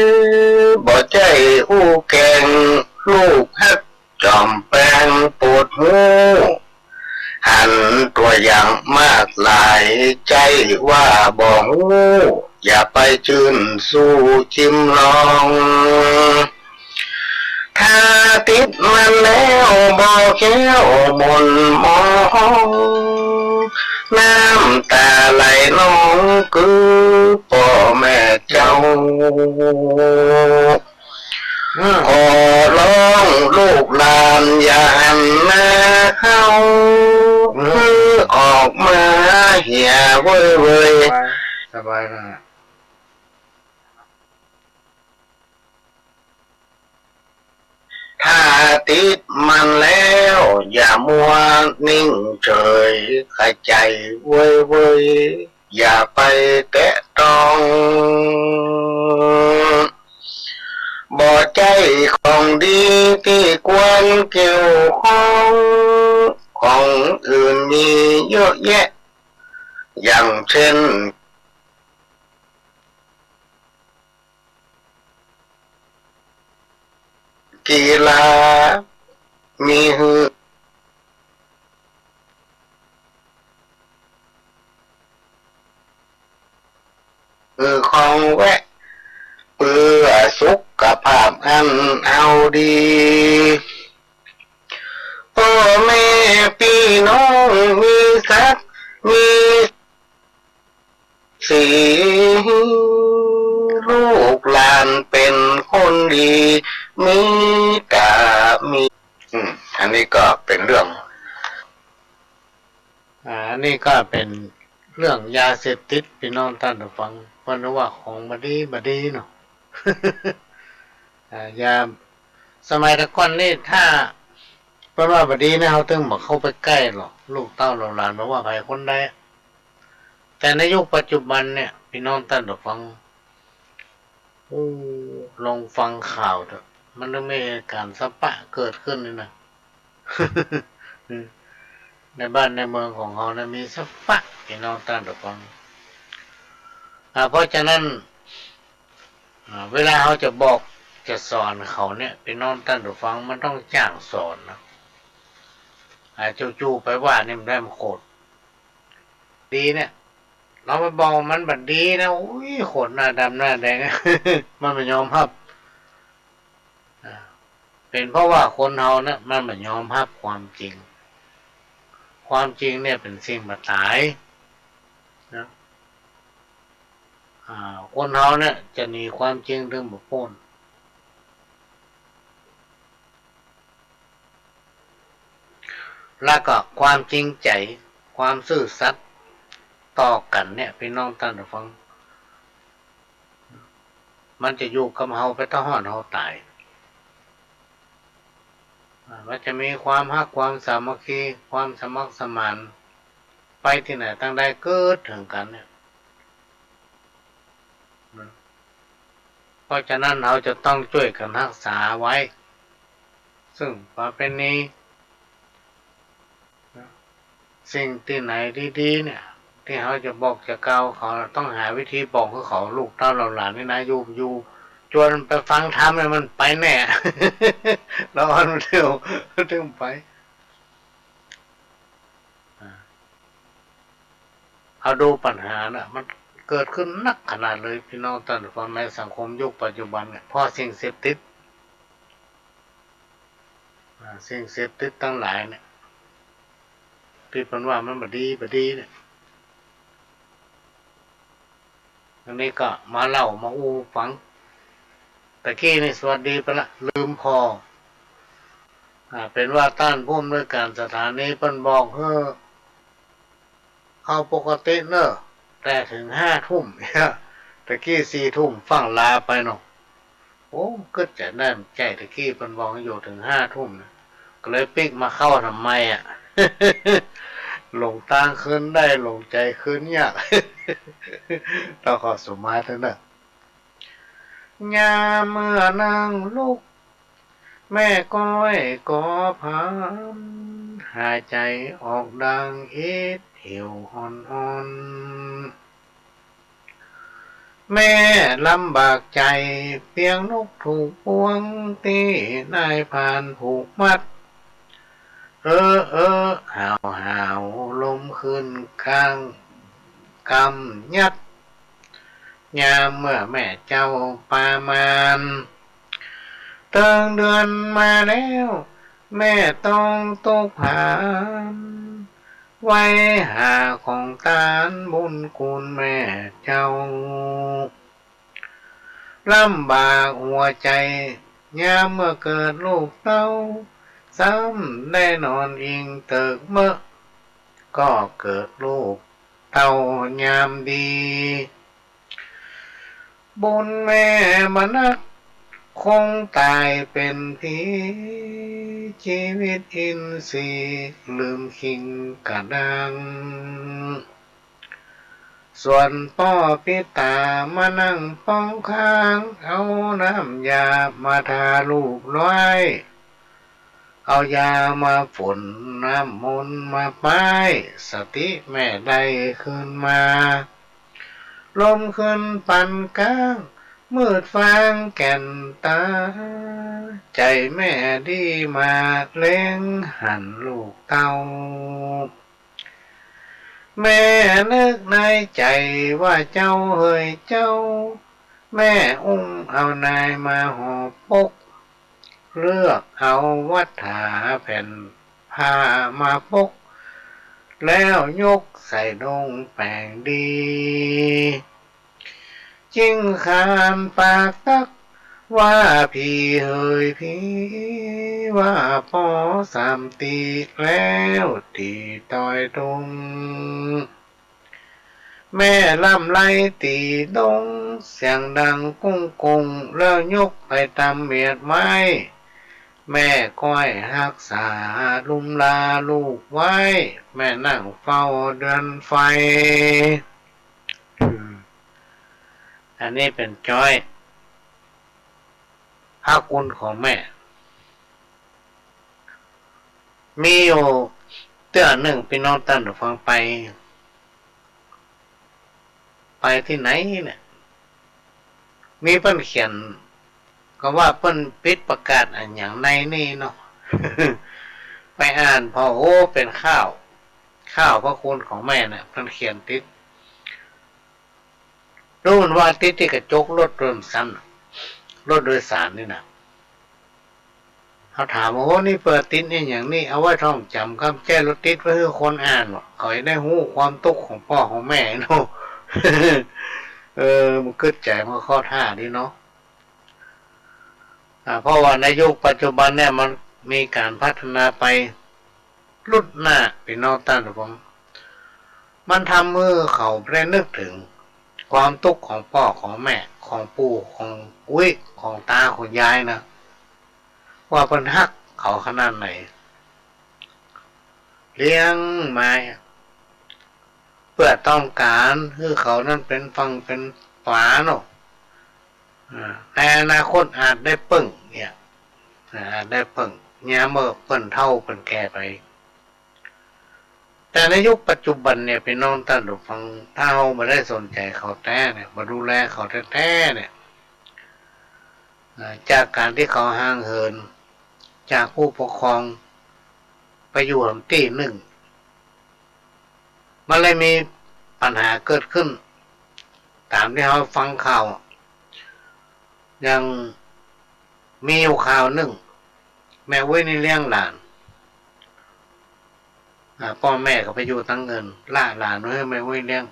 บ่ใจ้อู้แก๋ง ลูกฮัก จ๋อมแปงโปรดฮู้ หันตั๋วอย่างมากหลาย ใจ้ว่าบ่ฮู้ อย่าไปจื้นซู้จิ้มลอง ถ้าติดมันแล้วบ่แคล้วหม่นหมอง น้ำต๋าไหลนอง คือป้อแม่เจ้า อืม ขอร้องลูกหลานอย่าหันหน้าเข้า อืม คือออกมาเหียเว้ยเว้ย สบาย สบายนะ ถ้าติดมันแล้วอย่ามัวนิ่งเฉย ขะใจ๋เว้ยเว้ย อย่าไปแตะต้อง บ่ใจ้ของดีตี้ควรเกี่ยวข้อง ของอื่นมีเยอะแยะ อย่างเช่น กีฬา มีหื้อ หื้อของแวะ เปื้อสุขภาพอันเอาดี คนดีมีก็มี อืม อันนี้ก็เป๋นเรื่อง อ่า อันนี้ก็เป๋นเรื่องยาเสพติด ปี้น้องต้านผู้ฟัง เปิ้นว่าของบ่ดี บ่ดีเนาะ อ่า ยา สมัยแต่ก่อนนี่ ถ้าเปิ้นว่าบ่ดีนะ เฮาตึงบ่เข้าไปใก้หรอก ลูกเต้าเหล่าหลาน บ่ว่าใผคนใด แต่ในยุคปัจจุบันเนี่ย ปี้น้องต้านผู้ฟัง โอ้ ลองฟังข่าวเถอะ มันยังมีเหตุก๋ารณ์สะปะเกิดขึ้นนี่นะ ในบ้านในเมืองของเฮานะ มีสะปะ ปี้น้องต้านผู้ฟัง อ่า เพราะฉะนั้น อ่า เวลาเฮาจะบอกจะสอนเขาเนี่ย ปี้น้องต้านผู้ฟัง มันต้องจ้างสอนนะ อ่า จู่ๆ ไปว่านี่มันได้ มันโขด ดีเนี่ย เฮาไปบอกมันบ่ดีนะ อุ้ย โขดหน้าดำหน้าแดง มันบ่ยอมฮับ อ่า เป๋นเพราะว่าคนเฮาเนี่ย มันบ่ยอมฮับความจริง ความจริงเนี่ยเป๋นสิ่งบ่ต๋ายนะ อ่า คนเฮาเนี่ยจะหนีความจริงตึงบ่ป๊น แล้วก็ความจริงใจ๋ ความซื่อสัตย์ต่อกั๋นเนี่ย ปี้น้องต้านผู้ฟัง มันจะอยู่กับเฮาไปตลอดเฮาต๋าย อ่า มันจะมีความฮัก ความสามัคคี ความสมัครสมาน ไปตี้ไหนตางใดเกิดเถิงกั๋นเนี่ย เพราะฉะนั้นเฮาจะต้องจ้วยกั๋นฮักษาไว้ ซึ่งประเพณี สิ่งตี้ไหนดีๆ เนี่ย ตี้เฮาจะบอกจะกล่าวเขา ต้องหาวิธีบอกหื้อเขา ลูกเต้าเหล่าหลานนี่นะ อยู่ อยู่ จวนไปฟังธรรมเนี่ยมันไปแน่ ละอ่อนเดียว ตึงไป อ่า เฮาดูปัญหาน่ะ มันเกิดขึ้นนักขนาดเลย ปี้น้องต้านผู้ฟัง ในสังคมยุคปัจจุบันเนี่ย เพราะสิ่งเสพติด อ่า สิ่งเสพติดตังหลายเนี่ย ตี้เปิ้นว่ามันบ่ดี บ่ดีเนี่ย อันนี้ก็มาเล่ามาอู้ฟัง ตะกี้นี่สวัสดีไปละ ลืมผ่อ อ่า เป๋นว่าต้านผู้อำนวยก๋านสถานีเปิ้นบอกหื้อ เอาปกติเน่อ แต่เถิงห้าทุ่ม ตะกี้สี่ทุ่มฟั่งลาไปเนาะ โอ้ กึ๊ดใจ๋ได้ ใจ๋ตะกี้เปิ้นบอกอยู่เถิงห้าทุ่มนะ ก็เลยปิ๊กมาเข้าทำไมอะ หลงตางคืนได้ หลงใจ๋คืนยาก ต้องขอสุมาเถอะเน่อ ยามเมื่อนั่งลุก แม่ก้อยก็พาน หายใจ๋ออกดังอิดหิวอ่อนๆ แม่ลำบากใจ๋ เปียงนกถูกบ่วง ตี้นายพรานผูกมัด เออ เออ หาว หาว ลมขึ้นกลาง กำยัด ยามเมื่อแม่เจ้าประมาณ เติงเดือนมาแล้ว แม่ต้องตกผาน ไหว้หาของตานบุญคุณแม่เจ้า ลำบากหัวใจ๋ ยามเมื่อเกิดลูกเต้า ซ้ำได้นอนอิงเติกเมอะ ก็เกิดลูกเต้ายามดี บุญแม่บ่นัก คงต๋ายเป๋นผี ชีวิตอินทรีย์ลืมคิงกะดัง ส่วนป้อปิดต๋ามานั่งป้องข้าง เอาน้ำยามาทาลูบไล้ เอายามาฝน น้ำมนต์มาป้าย สติแม่ได้คืนมา ลมขึ้นปันก้าง มืดฟางแก่นต๋า ใจ๋แม่ดีมาเล็งหันลูกเต้า แม่นึกในใจ๋ว่าเจ้าเหยเจ้า แม่อุ้มเอานายมาห่อปก เลือกเอาวัตถาแผ่นผ้ามาปก แล้วยกใส่ดงแป๋งดี จิ่งขานปากตัก ว่าผีเหยผี ว่าป้อสามตี๋แล้วตี้ตอยตุง แม่ลำไลตี๋ดง เสียงดังกุ้งกุ้ง แล้วยกไปตำเมียดไว้ แม่ก้อยฮักษา ลุมลาลูกไว้ แม่นั่งเฝ้าเดือนไฟ อันนี้เป๋นจ้อย พระคุณของแม่ มีอยู่เตื้อนึ่ง ปี้น้องต้านผู้ฟัง ไป ไปตี้ไหนเนี่ย มีเปิ้นเขียน ก็ว่าเปิ้นปิดประกาศอะหยังในนี่เนาะ ไปอ่านผ่อ โอ้ เป๋นข่าว ข่าวพระคุณของแม่เนี่ย เปิ้นเขียนติด ฮู้มันว่าติดตี้กระจกรถโดยซ้ำน่ะ รถโดยสารนี่นะ เฮาถามว่า โอ้ นี่เปิ้นติดอะหยังนี่ เอาไว้ท่องจ๋ำกำ แจ้รถติดไว้หื้อคนอ่าน เขาจะได้ฮู้ความตุ๊กข์ของป้อของแม่เนาะ เออ มันกึ๊ดใจ๋ มันเข้าท่าดีเนาะ อ่า เพราะว่าในยุคปัจจุบันเนี่ย มันมีก๋านพัฒนาไปลุดหน้า ปี้น้องต้านผู้ฟัง มันทำหื้อเขาบ่ได้นึกเถิงความตุ๊กข์ของป้อของแม่ ของปู่ของอุ๊ย ของต๋าของยายนะ ว่าเปิ้นฮักเขาขนาดไหน เลี้ยงมาเปื้อต้องก๋านหื้อเขานั้นเป๋นฝั่งเป๋นฝาเนาะ อ่า ในอนาคตอาจได้เปิ้งเนี่ย อ่า อาจได้เปิ้ง ยามเมื่อเปิ้นเฒ่าเปิ้นแก่ไป แต่ในยุคปัจจุบันเนี่ย ปี้น้องต้านผู้ฟัง ถ้าเฮาบ่ได้สนใจ๋เขาแต๊เนี่ย บ่ดูแลเขาแต๊ๆ เนี่ย อ่า จากก๋านตี้เขาห่างเหินจากผู้ปกครอง ไปอยู่หนตี้นึ่ง มันเลยมีปัญหาเกิดขึ้น ต๋ามตี้เฮาฟังข่าว อย่างมีอยู่ข่าวนึ่ง แม่อุ๊ยนี่เลี้ยงหลาน อ่า ป้อแม่ก็ไปอยู่ตังเงิน ละหลานไว้หื้อแม่อุ๊ยเลี้ยง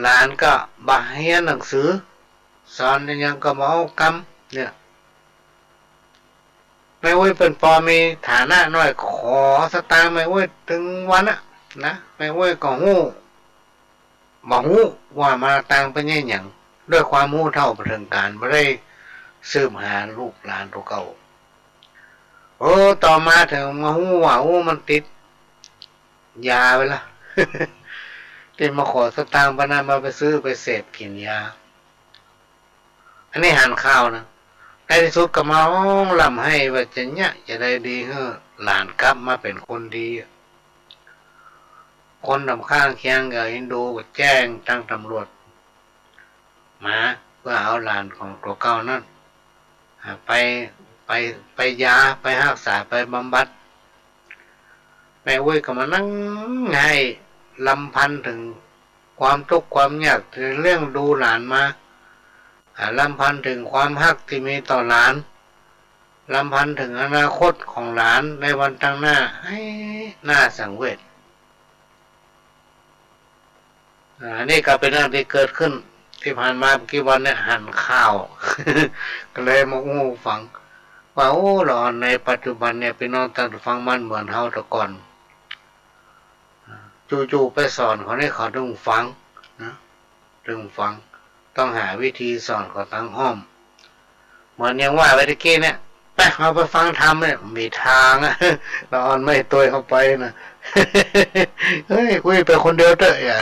หลานก็บ่เฮียนหนังสือ สอนอะหยังก็บ่เอากำ เนี่ย แม่อุ๊ยเปิ้นปอมีฐานะน้อย ขอสตางค์แม่อุ๊ยตึงวันอะนะ แม่อุ๊ยก็ฮู้ บ่ฮู้ว่ามาตางเปิ้นเยียะหยัง ด้วยความฮู้เท่าบ่เถิงก๋าน บ่ได้สืบหาลูกหลานตั๋วเก่า เออ ต่อมาเถิงมาฮู้ว่า โอ้ มันติดยาไปละ ตี้มาขอสตางค์เปิ้นนั้น มาไปซื้อไปเสพกิ๋นยา อันนี้หันข่าวนะ ในตี้สุดก็มาฮ้องร่ำไห้ว่าจะเยียะจะใดดี หื้อหลานกลับมาเป๋นคนดี คนต๋ามข้างเคียงก็เอ็นดู ก็แจ้งตังต๋ำรวจมา เปื้อเอาหลานของตั๋วเก่านั้น อ่า ไป ไป ไปยา ไปฮักษา ไปบำบัด แม่อุ๊ยก็มานั่งไห้ รำพันเถิงความตุ๊กข์ความยากตี้เลี้ยงดูหลานมา อ่า รำพันเถิงความฮักตี้มีต่อหลาน รำพันเถิงอนาคตของหลานในวันตางหน้า ไห้ น่าสังเวช อ่า อันนี้ก็เป๋นเรื่องตี้เกิดขึ้นตี้ผ่านมาบ่กี่วันเนี่ย หันข่าว ก็เลยมาอู้ฟัง ว่า โอ้ ละอ่อน ในปัจจุบันเนี่ย ปี้น้องต้านผู้ฟัง มันเหมือนเฮาแต่ก่อน อ่า จู่ๆ ไปสอนเขานี่ เขาตึงฟังนะ ตึงฟัง ต้องหาวิธีสอนเขาตางอ้อม เหมือนอย่างว่าไปตะกี้เนี่ย ไป เฮาไปฟังธรรมเนี่ย มีตางอะ ละอ่อนไม่ตวยเข้าไปนะ เฮ้ย กูไปคนเดียวเต๊อะ อย่า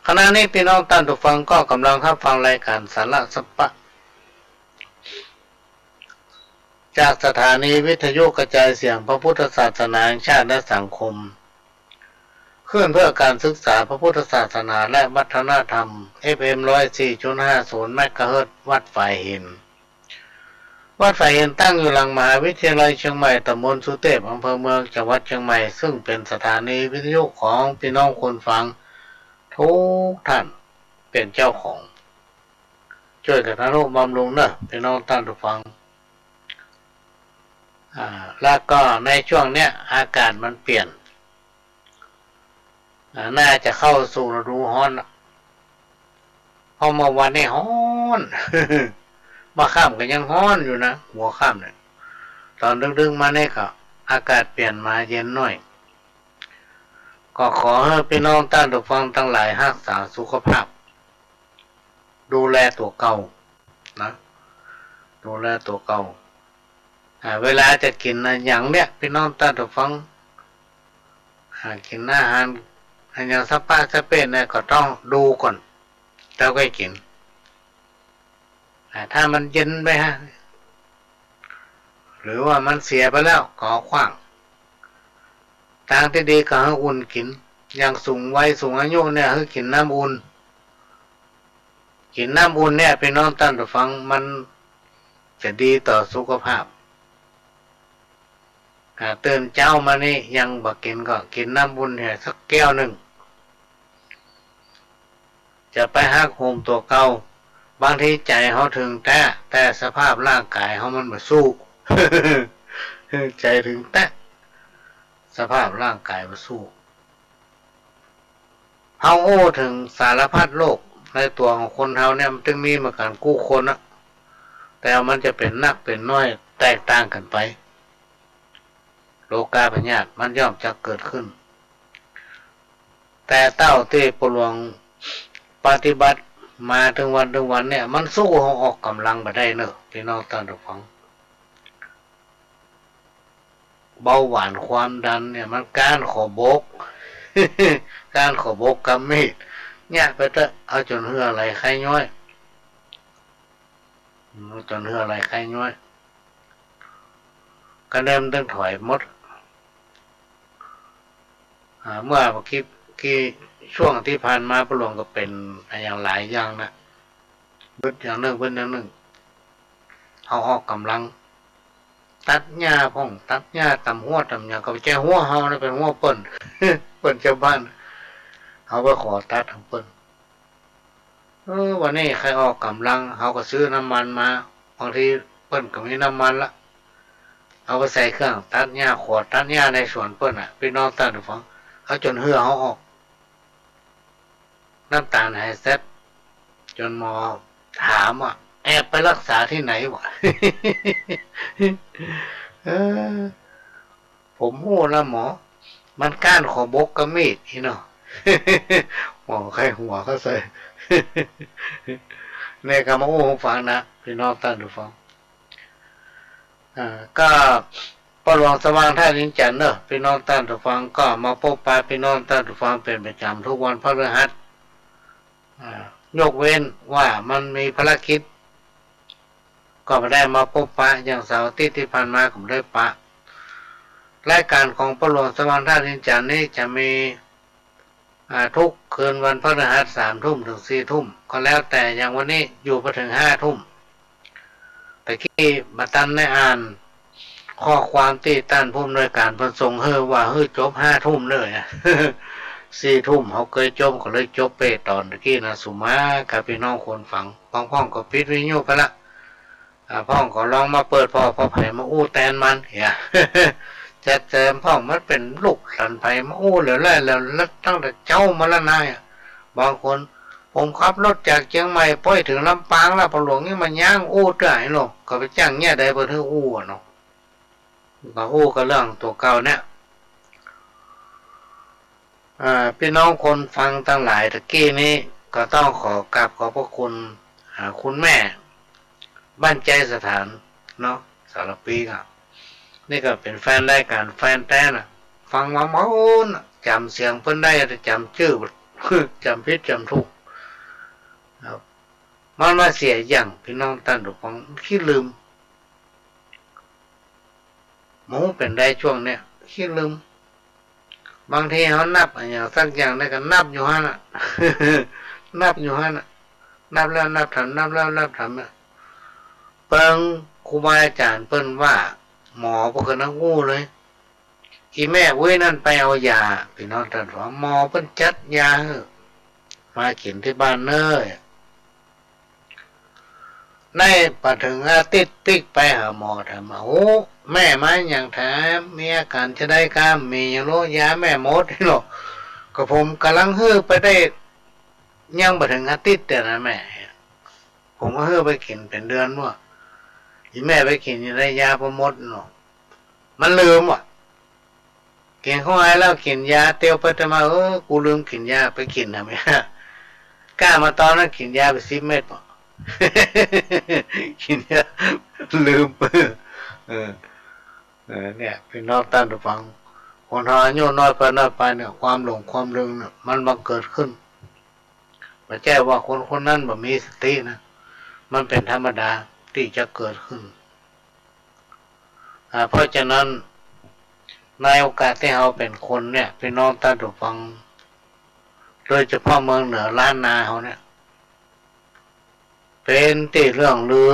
ขณะนี้ปี้น้องต้านผู้ฟังก็ก๋ำลังฮับฟังรายก๋านสาระสะปะ จากสถานีวิทยุกระจายเสียงพระพุทธศาสนาแห่งชาติและสังคม คลื่นเพื่อการศึกษาพระพุทธศาสนาและวัฒนธรรม เอฟเอ็ม ร้อยสี่จุดห้าศูนย์ เมกะเฮิรตซ์ วัดฝายหิน วัดฝายหินตั้งอยู่หลังมหาวิทยาลัยเชียงใหม่ ตำบลสุเทพ อำเภอเมือง จังหวัดเชียงใหม่ ซึ่งเป๋นสถานีวิทยุของปี้น้องคนฟังทุกท่านเป๋นเจ้าของ จ้วยกั๋นทะนุบำรุงเน่อ ปี้น้องต้านผู้ฟัง อ่า แล้วก็ในช่วงเนี้ยอากาศมันเปลี่ยน อ่า น่าจะเข้าสู่ฤดูฮ้อนละ เพราะเมื่อวานนี้ฮ้อน เมื่อค่ำก็ยังฮ้อนอยู่นะ หัวค่ำเนี่ย ต๋อนดึกๆ มานี่ก็อากาศเปลี่ยนมาเย็นหน่อย ก็ขอหื้อปี้น้องต้านผู้ฟังตังหลายฮักษาสุขภาพ ดูแลตั๋วเก่านะ ดูแลตั๋วเก่า อ่า เวลาจะกิ๋นอะหยังเนี่ย ปี้น้องต้านผู้ฟัง อ่า กิ๋นอาหารอะหยังสะปะสะเป๊ะเนี่ย ก็ต้องดูก่อน แล้วค่อยกิ๋น อ่า ถ้ามันเย็นไปฮะ หรือว่ามันเสียไปแล้ว ก็เอาขว้าง ตางตี้ดีก็หื้ออุ่นกิ๋น อย่างสูงวัยสูงอายุเนี่ย หื้อกิ๋นน้ำอุ่น กิ๋นน้ำอุ่นเนี่ย ปี้น้องต้านผู้ฟัง มันจะดีต่อสุขภาพ อ่า ตื่นเจ๊ามานี่ยังบ่กิ๋นก็กิ๋นน้ำอุ่นเหียสักแก้วนึ่ง จะไปฮักโหมตั๋วเก่า บางทีใจ๋เฮาเถิงแต๊ แต่สภาพร่างก๋ายเฮามันบ่สู้ ใจ๋เถิงแต๊ สภาพร่างก๋ายบ่สู้ เฮาอู้เถิงสารพัดโรคในตั๋วของคนเฮาเนี่ย มันตึงมีเหมือนกั๋นกู้คนนะ แต่มันจะเป๋นนักเป๋นน้อยแตกต่างกั๋นไป โรคาพยาธิมันย่อมจะเกิดขึ้น แต่เต้าตี้ป้อหลวงปฏิบัติมาเถิงวันเถิงวันเนี่ย มันสู้เฮาออกก๋ำลังบ่ได้เน่อ ปี้น้องต้านผู้ฟัง เบาหวานความดันเนี่ย มันก้านขอบก ก้านขอบกกำมีด เยียะไปเต๊อะ เอาจ๋นเหื่อไหลไคย้อย เอาจ๋นเหื่อไหลไคย้อย ก็เริ่มตึงถอยหมด อ่า เมื่อกี้ กี้ ช่วงตี้ผ่านมาป้อหลวงก็เป๋นอะหยังหลายอย่างนะ เบิดอย่างนึ่ง เบิดอย่างนึ่ง เฮาออกก๋ำลัง ตัดหญ้าพ่อง ตัดหญ้าต๋ามฮั้วต๋ามหยัง ก็บ่ใจ้ฮั้วเฮานะ เป๋นฮั้วเปิ้น เปิ้นจาวบ้าน เฮาไปขอตัดของเปิ้น เออ วันนี้ใค่ออกก๋ำลัง เฮาก็ซื้อน้ำมันมา บางทีเปิ้นก็มีน้ำมันละ เอาไปใส่เครื่องตัดหญ้า ขอตัดหญ้าในสวนเปิ้นน่ะ ปี้น้องต้านผู้ฟัง เอาจ๋นเหื่อเฮาออก น้ำต๋าไหลแซ็ด จ๋นหมอถามว่า แอบไปรักษาตี้ไหนวะ เออ ผมฮู้ละหมอ มันก้านขอบกกำมีดอี้เนาะ หมอใค่หัวเข้าใส่ เนี่ยก็มาอู้หื้อฟังนะ ปี้น้องต้านผู้ฟัง อ่า ก็ป้อหลวงสว่างธาตุอินจันทน์เนาะ ปี้น้องต้านผู้ฟัง ก็มาปบปะปี้น้องต้านผู้ฟังเป๋นประจ๋ำทุกวันพฤหัส อ่า ยกเว้นว่ามันมีภารกิจ ก็บ่ได้มาปบปะ อย่างเสาร์อาทิตย์ตี้ผ่านมาก็บ่ได้ปะ รายก๋านของป้อหลวงสว่างธาตุอินจันทน์นี้จะมี อ่า ทุกคืนวันพฤหัส สามทุ่มเถิงสี่ทุ่ม ก็แล้วแต่ อย่างวันนี้อยู่ไปเถิงห้าทุ่ม ตะกี้บ่ตันได้อ่านข้อความตี้ต้านผู้อำนวยก๋านเปิ้นส่งหื้อว่า หื้อจบห้าทุ่มเน่อ สี่ทุ่มเฮาเกยจบ ก็เลยจบเป้ต๋อนตะกี้นะ สุมากับปี้น้องคนฟัง บางพ่องก็ปิดวิทยุไปละ อ่า พ่องก็ลองมาเปิดผ่อ ผ่อไผมาอู้แตนมันเหีย จัดแจงพ่องมันเป๋นลูกหลานไผมาอู้เหลือแล่เหลือแล่ตั้งแต่เจ๊ามาละนายอะ บางคน ผมขับรถจากเจียงใหม่ป้อยเถิงลำปางแล้ว ป้อหลวงยังมาย้างอู้เตื้อไอ้หนอ ก็ไปจ้างเยียะใดเปิ้นหื้ออู้อะเนาะ ก็อู้กั๋นเรื่องตั๋วเก่าเนี่ย อ่า ปี้น้องคนฟังตังหลายตะกี้นี้ ก็ต้องขอกราบขอบพระคุณ อ่า คุณแม่ บ้านไจสถานเนาะ สารพีก็ นี่ก็เป๋นแฟนรายก๋าน แฟนแต๊น่ะ ฟังมาเมินน่ะ จ๋ำเสียงเปิ้นได้ แต่จ๋ำจื้อ จ๋ำผิดจ๋ำถูก ครับ มันมาเสียอย่าง ปี้น้องต้านผู้ฟัง ขี้ลืม บ่ฮู้เป๋นใดช่วงเนี้ย ขี้ลืม บางทีเฮานับอะหยังสักอย่างได้ก็นับอยู่หั้นน่ะ นับอยู่หั้นน่ะ นับแล้วนับถาม นับแล้วนับถามอะ เปิงครูบาอาจ๋ารย์เปิ้นว่า หมอเปิ้นก็นั่งอู้เลย อีแม่อุ๊ยนั่นไปเอายา ปี้น้องต้านฟัง หมอเปิ้นจัดยาหื้อ มากิ๋นตี้บ้านเน่อ ได้บ่เถิงอาทิตย์ปิ๊กไปหาหมอ ถามว่า โอ้ แม่มาหยัง ถาม มีอาก๋านจาใดกำ มีหยังโล ยาแม่หมดเนาะ ก็ผมก่ำลังหื้อไปได้ ยังบ่เถิงอาทิตย์เดียวนะแม่ ผมก็หื้อไปกิ๋นเป๋นเดือนว่ะ อีแม่ไปกิ๋นอยู่ในยาปะมดเนาะ มันลืมว่ะ กิ๋นเข้าไปแล้วกิ๋นยาเตียวไปเตียวมา เออ กูลืมกิ๋นยา ไปกิ๋นทำไม ก้ามาตอนนั้นกิ๋นยาไปสิบเม็ดป่ะ กิ๋นยา ลืม เออ เออ เนี่ย ปี้น้องต้านผู้ฟัง คนเฮาอายุน้อยไปน้อยไปเนี่ย ความหลงความลืมเนี่ย มันบังเกิดขึ้น บ่ใจ้ว่าคนคนนั้นบ่มีสตินะ มันเป๋นธรรมดาตี้จะเกิดขึ้น อ่า เพราะฉะนั้น ในโอกาสตี้เฮาเป๋นคนเนี่ย ปี้น้องต้านผู้ฟัง โดยเฉพาะเมืองเหนือล้านนาเฮาเนี่ย เป๋นตี้เลื่องลือ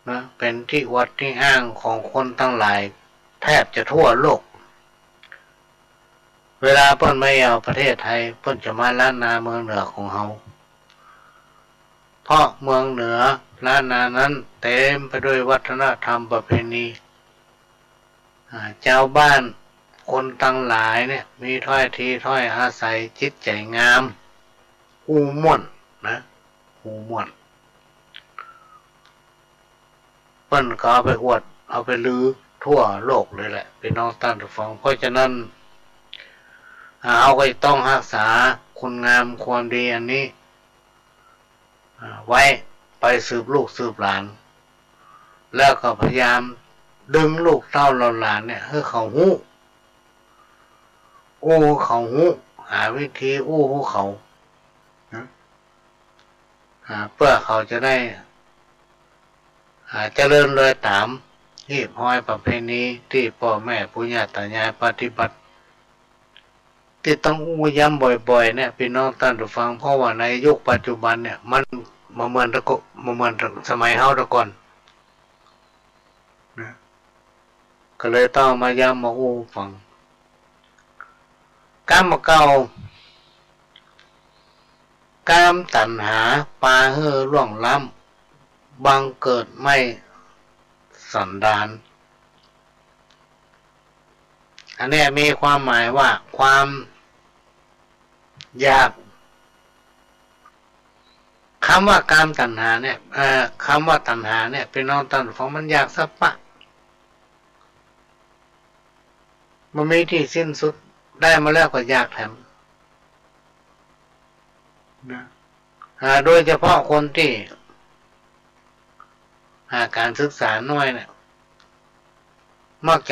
นะ เป๋นตี้อวดตี้อ้างของคนตังหลายแทบจะทั่วโลก เวลาเปิ้นมาแอ่วประเทศไทย เปิ้นจะมาล้านนาเมืองเหนือของเฮา เพราะเมืองเหนือล้านนานั้นเต็มไปด้วยวัฒนธรรมประเพณี อ่า จาวบ้านคนตังหลายเนี่ย มีถ้อยทีถ้อยอาศัย จิตใจ๋งาม อู้ม่วนนะ อู้ม่วน เปิ้นก็เอาไปอวด เอาไปลือทั่วโลกเลยแหละ ปี้น้องต้านผู้ฟัง เพราะฉะนั้น อ่า เฮาก็จะต้องฮักษาคุณงามความดีอันนี้ อ่า ไว้ไปสืบลูกสืบหลาน แล้วก็พยายามดึงลูกเต้าเหล่าหลานเนี่ย หื้อเขาฮู้ อู้หื้อเขาฮู้ หาวิธีอู้หื้อเขานะ อ่า เปื้อเขาจะได้ อ่า เจริญรอยต๋าม ฮีบฮอยประเพณีตี้ป้อแม่ปู่ย่าต๋ายายปฏิบัติ ตี้ต้องอู้ย้ำบ่อยๆ เนี่ย ปี้น้องต้านผู้ฟัง เพราะว่าในยุคปัจจุบันเนี่ย มันบ่เหมือนแต่ก่อน บ่เหมือนแต่สมัยเฮาแต่ก่อนนะ ก็เลยต้องมาย้ำมาอู้ฟัง กำบ่าเก่า กามตัณหาปาหื้อล่วงล้ำ บังเกิดไหม้สันดาน อันเนี้ยมีความหมายว่าความอยาก กำว่ากามตัณหาเนี่ย เอ่อ กำว่าตัณหาเนี่ย ปี้น้องต้านผู้ฟัง มันอยากสะปะ บ่มีตี้สิ้นสุด ได้มาแล้วก็อยากแถมนะ อ่า โดยเฉพาะคนตี้ อ่า ก๋านศึกษาน้อยเนี่ย มักจ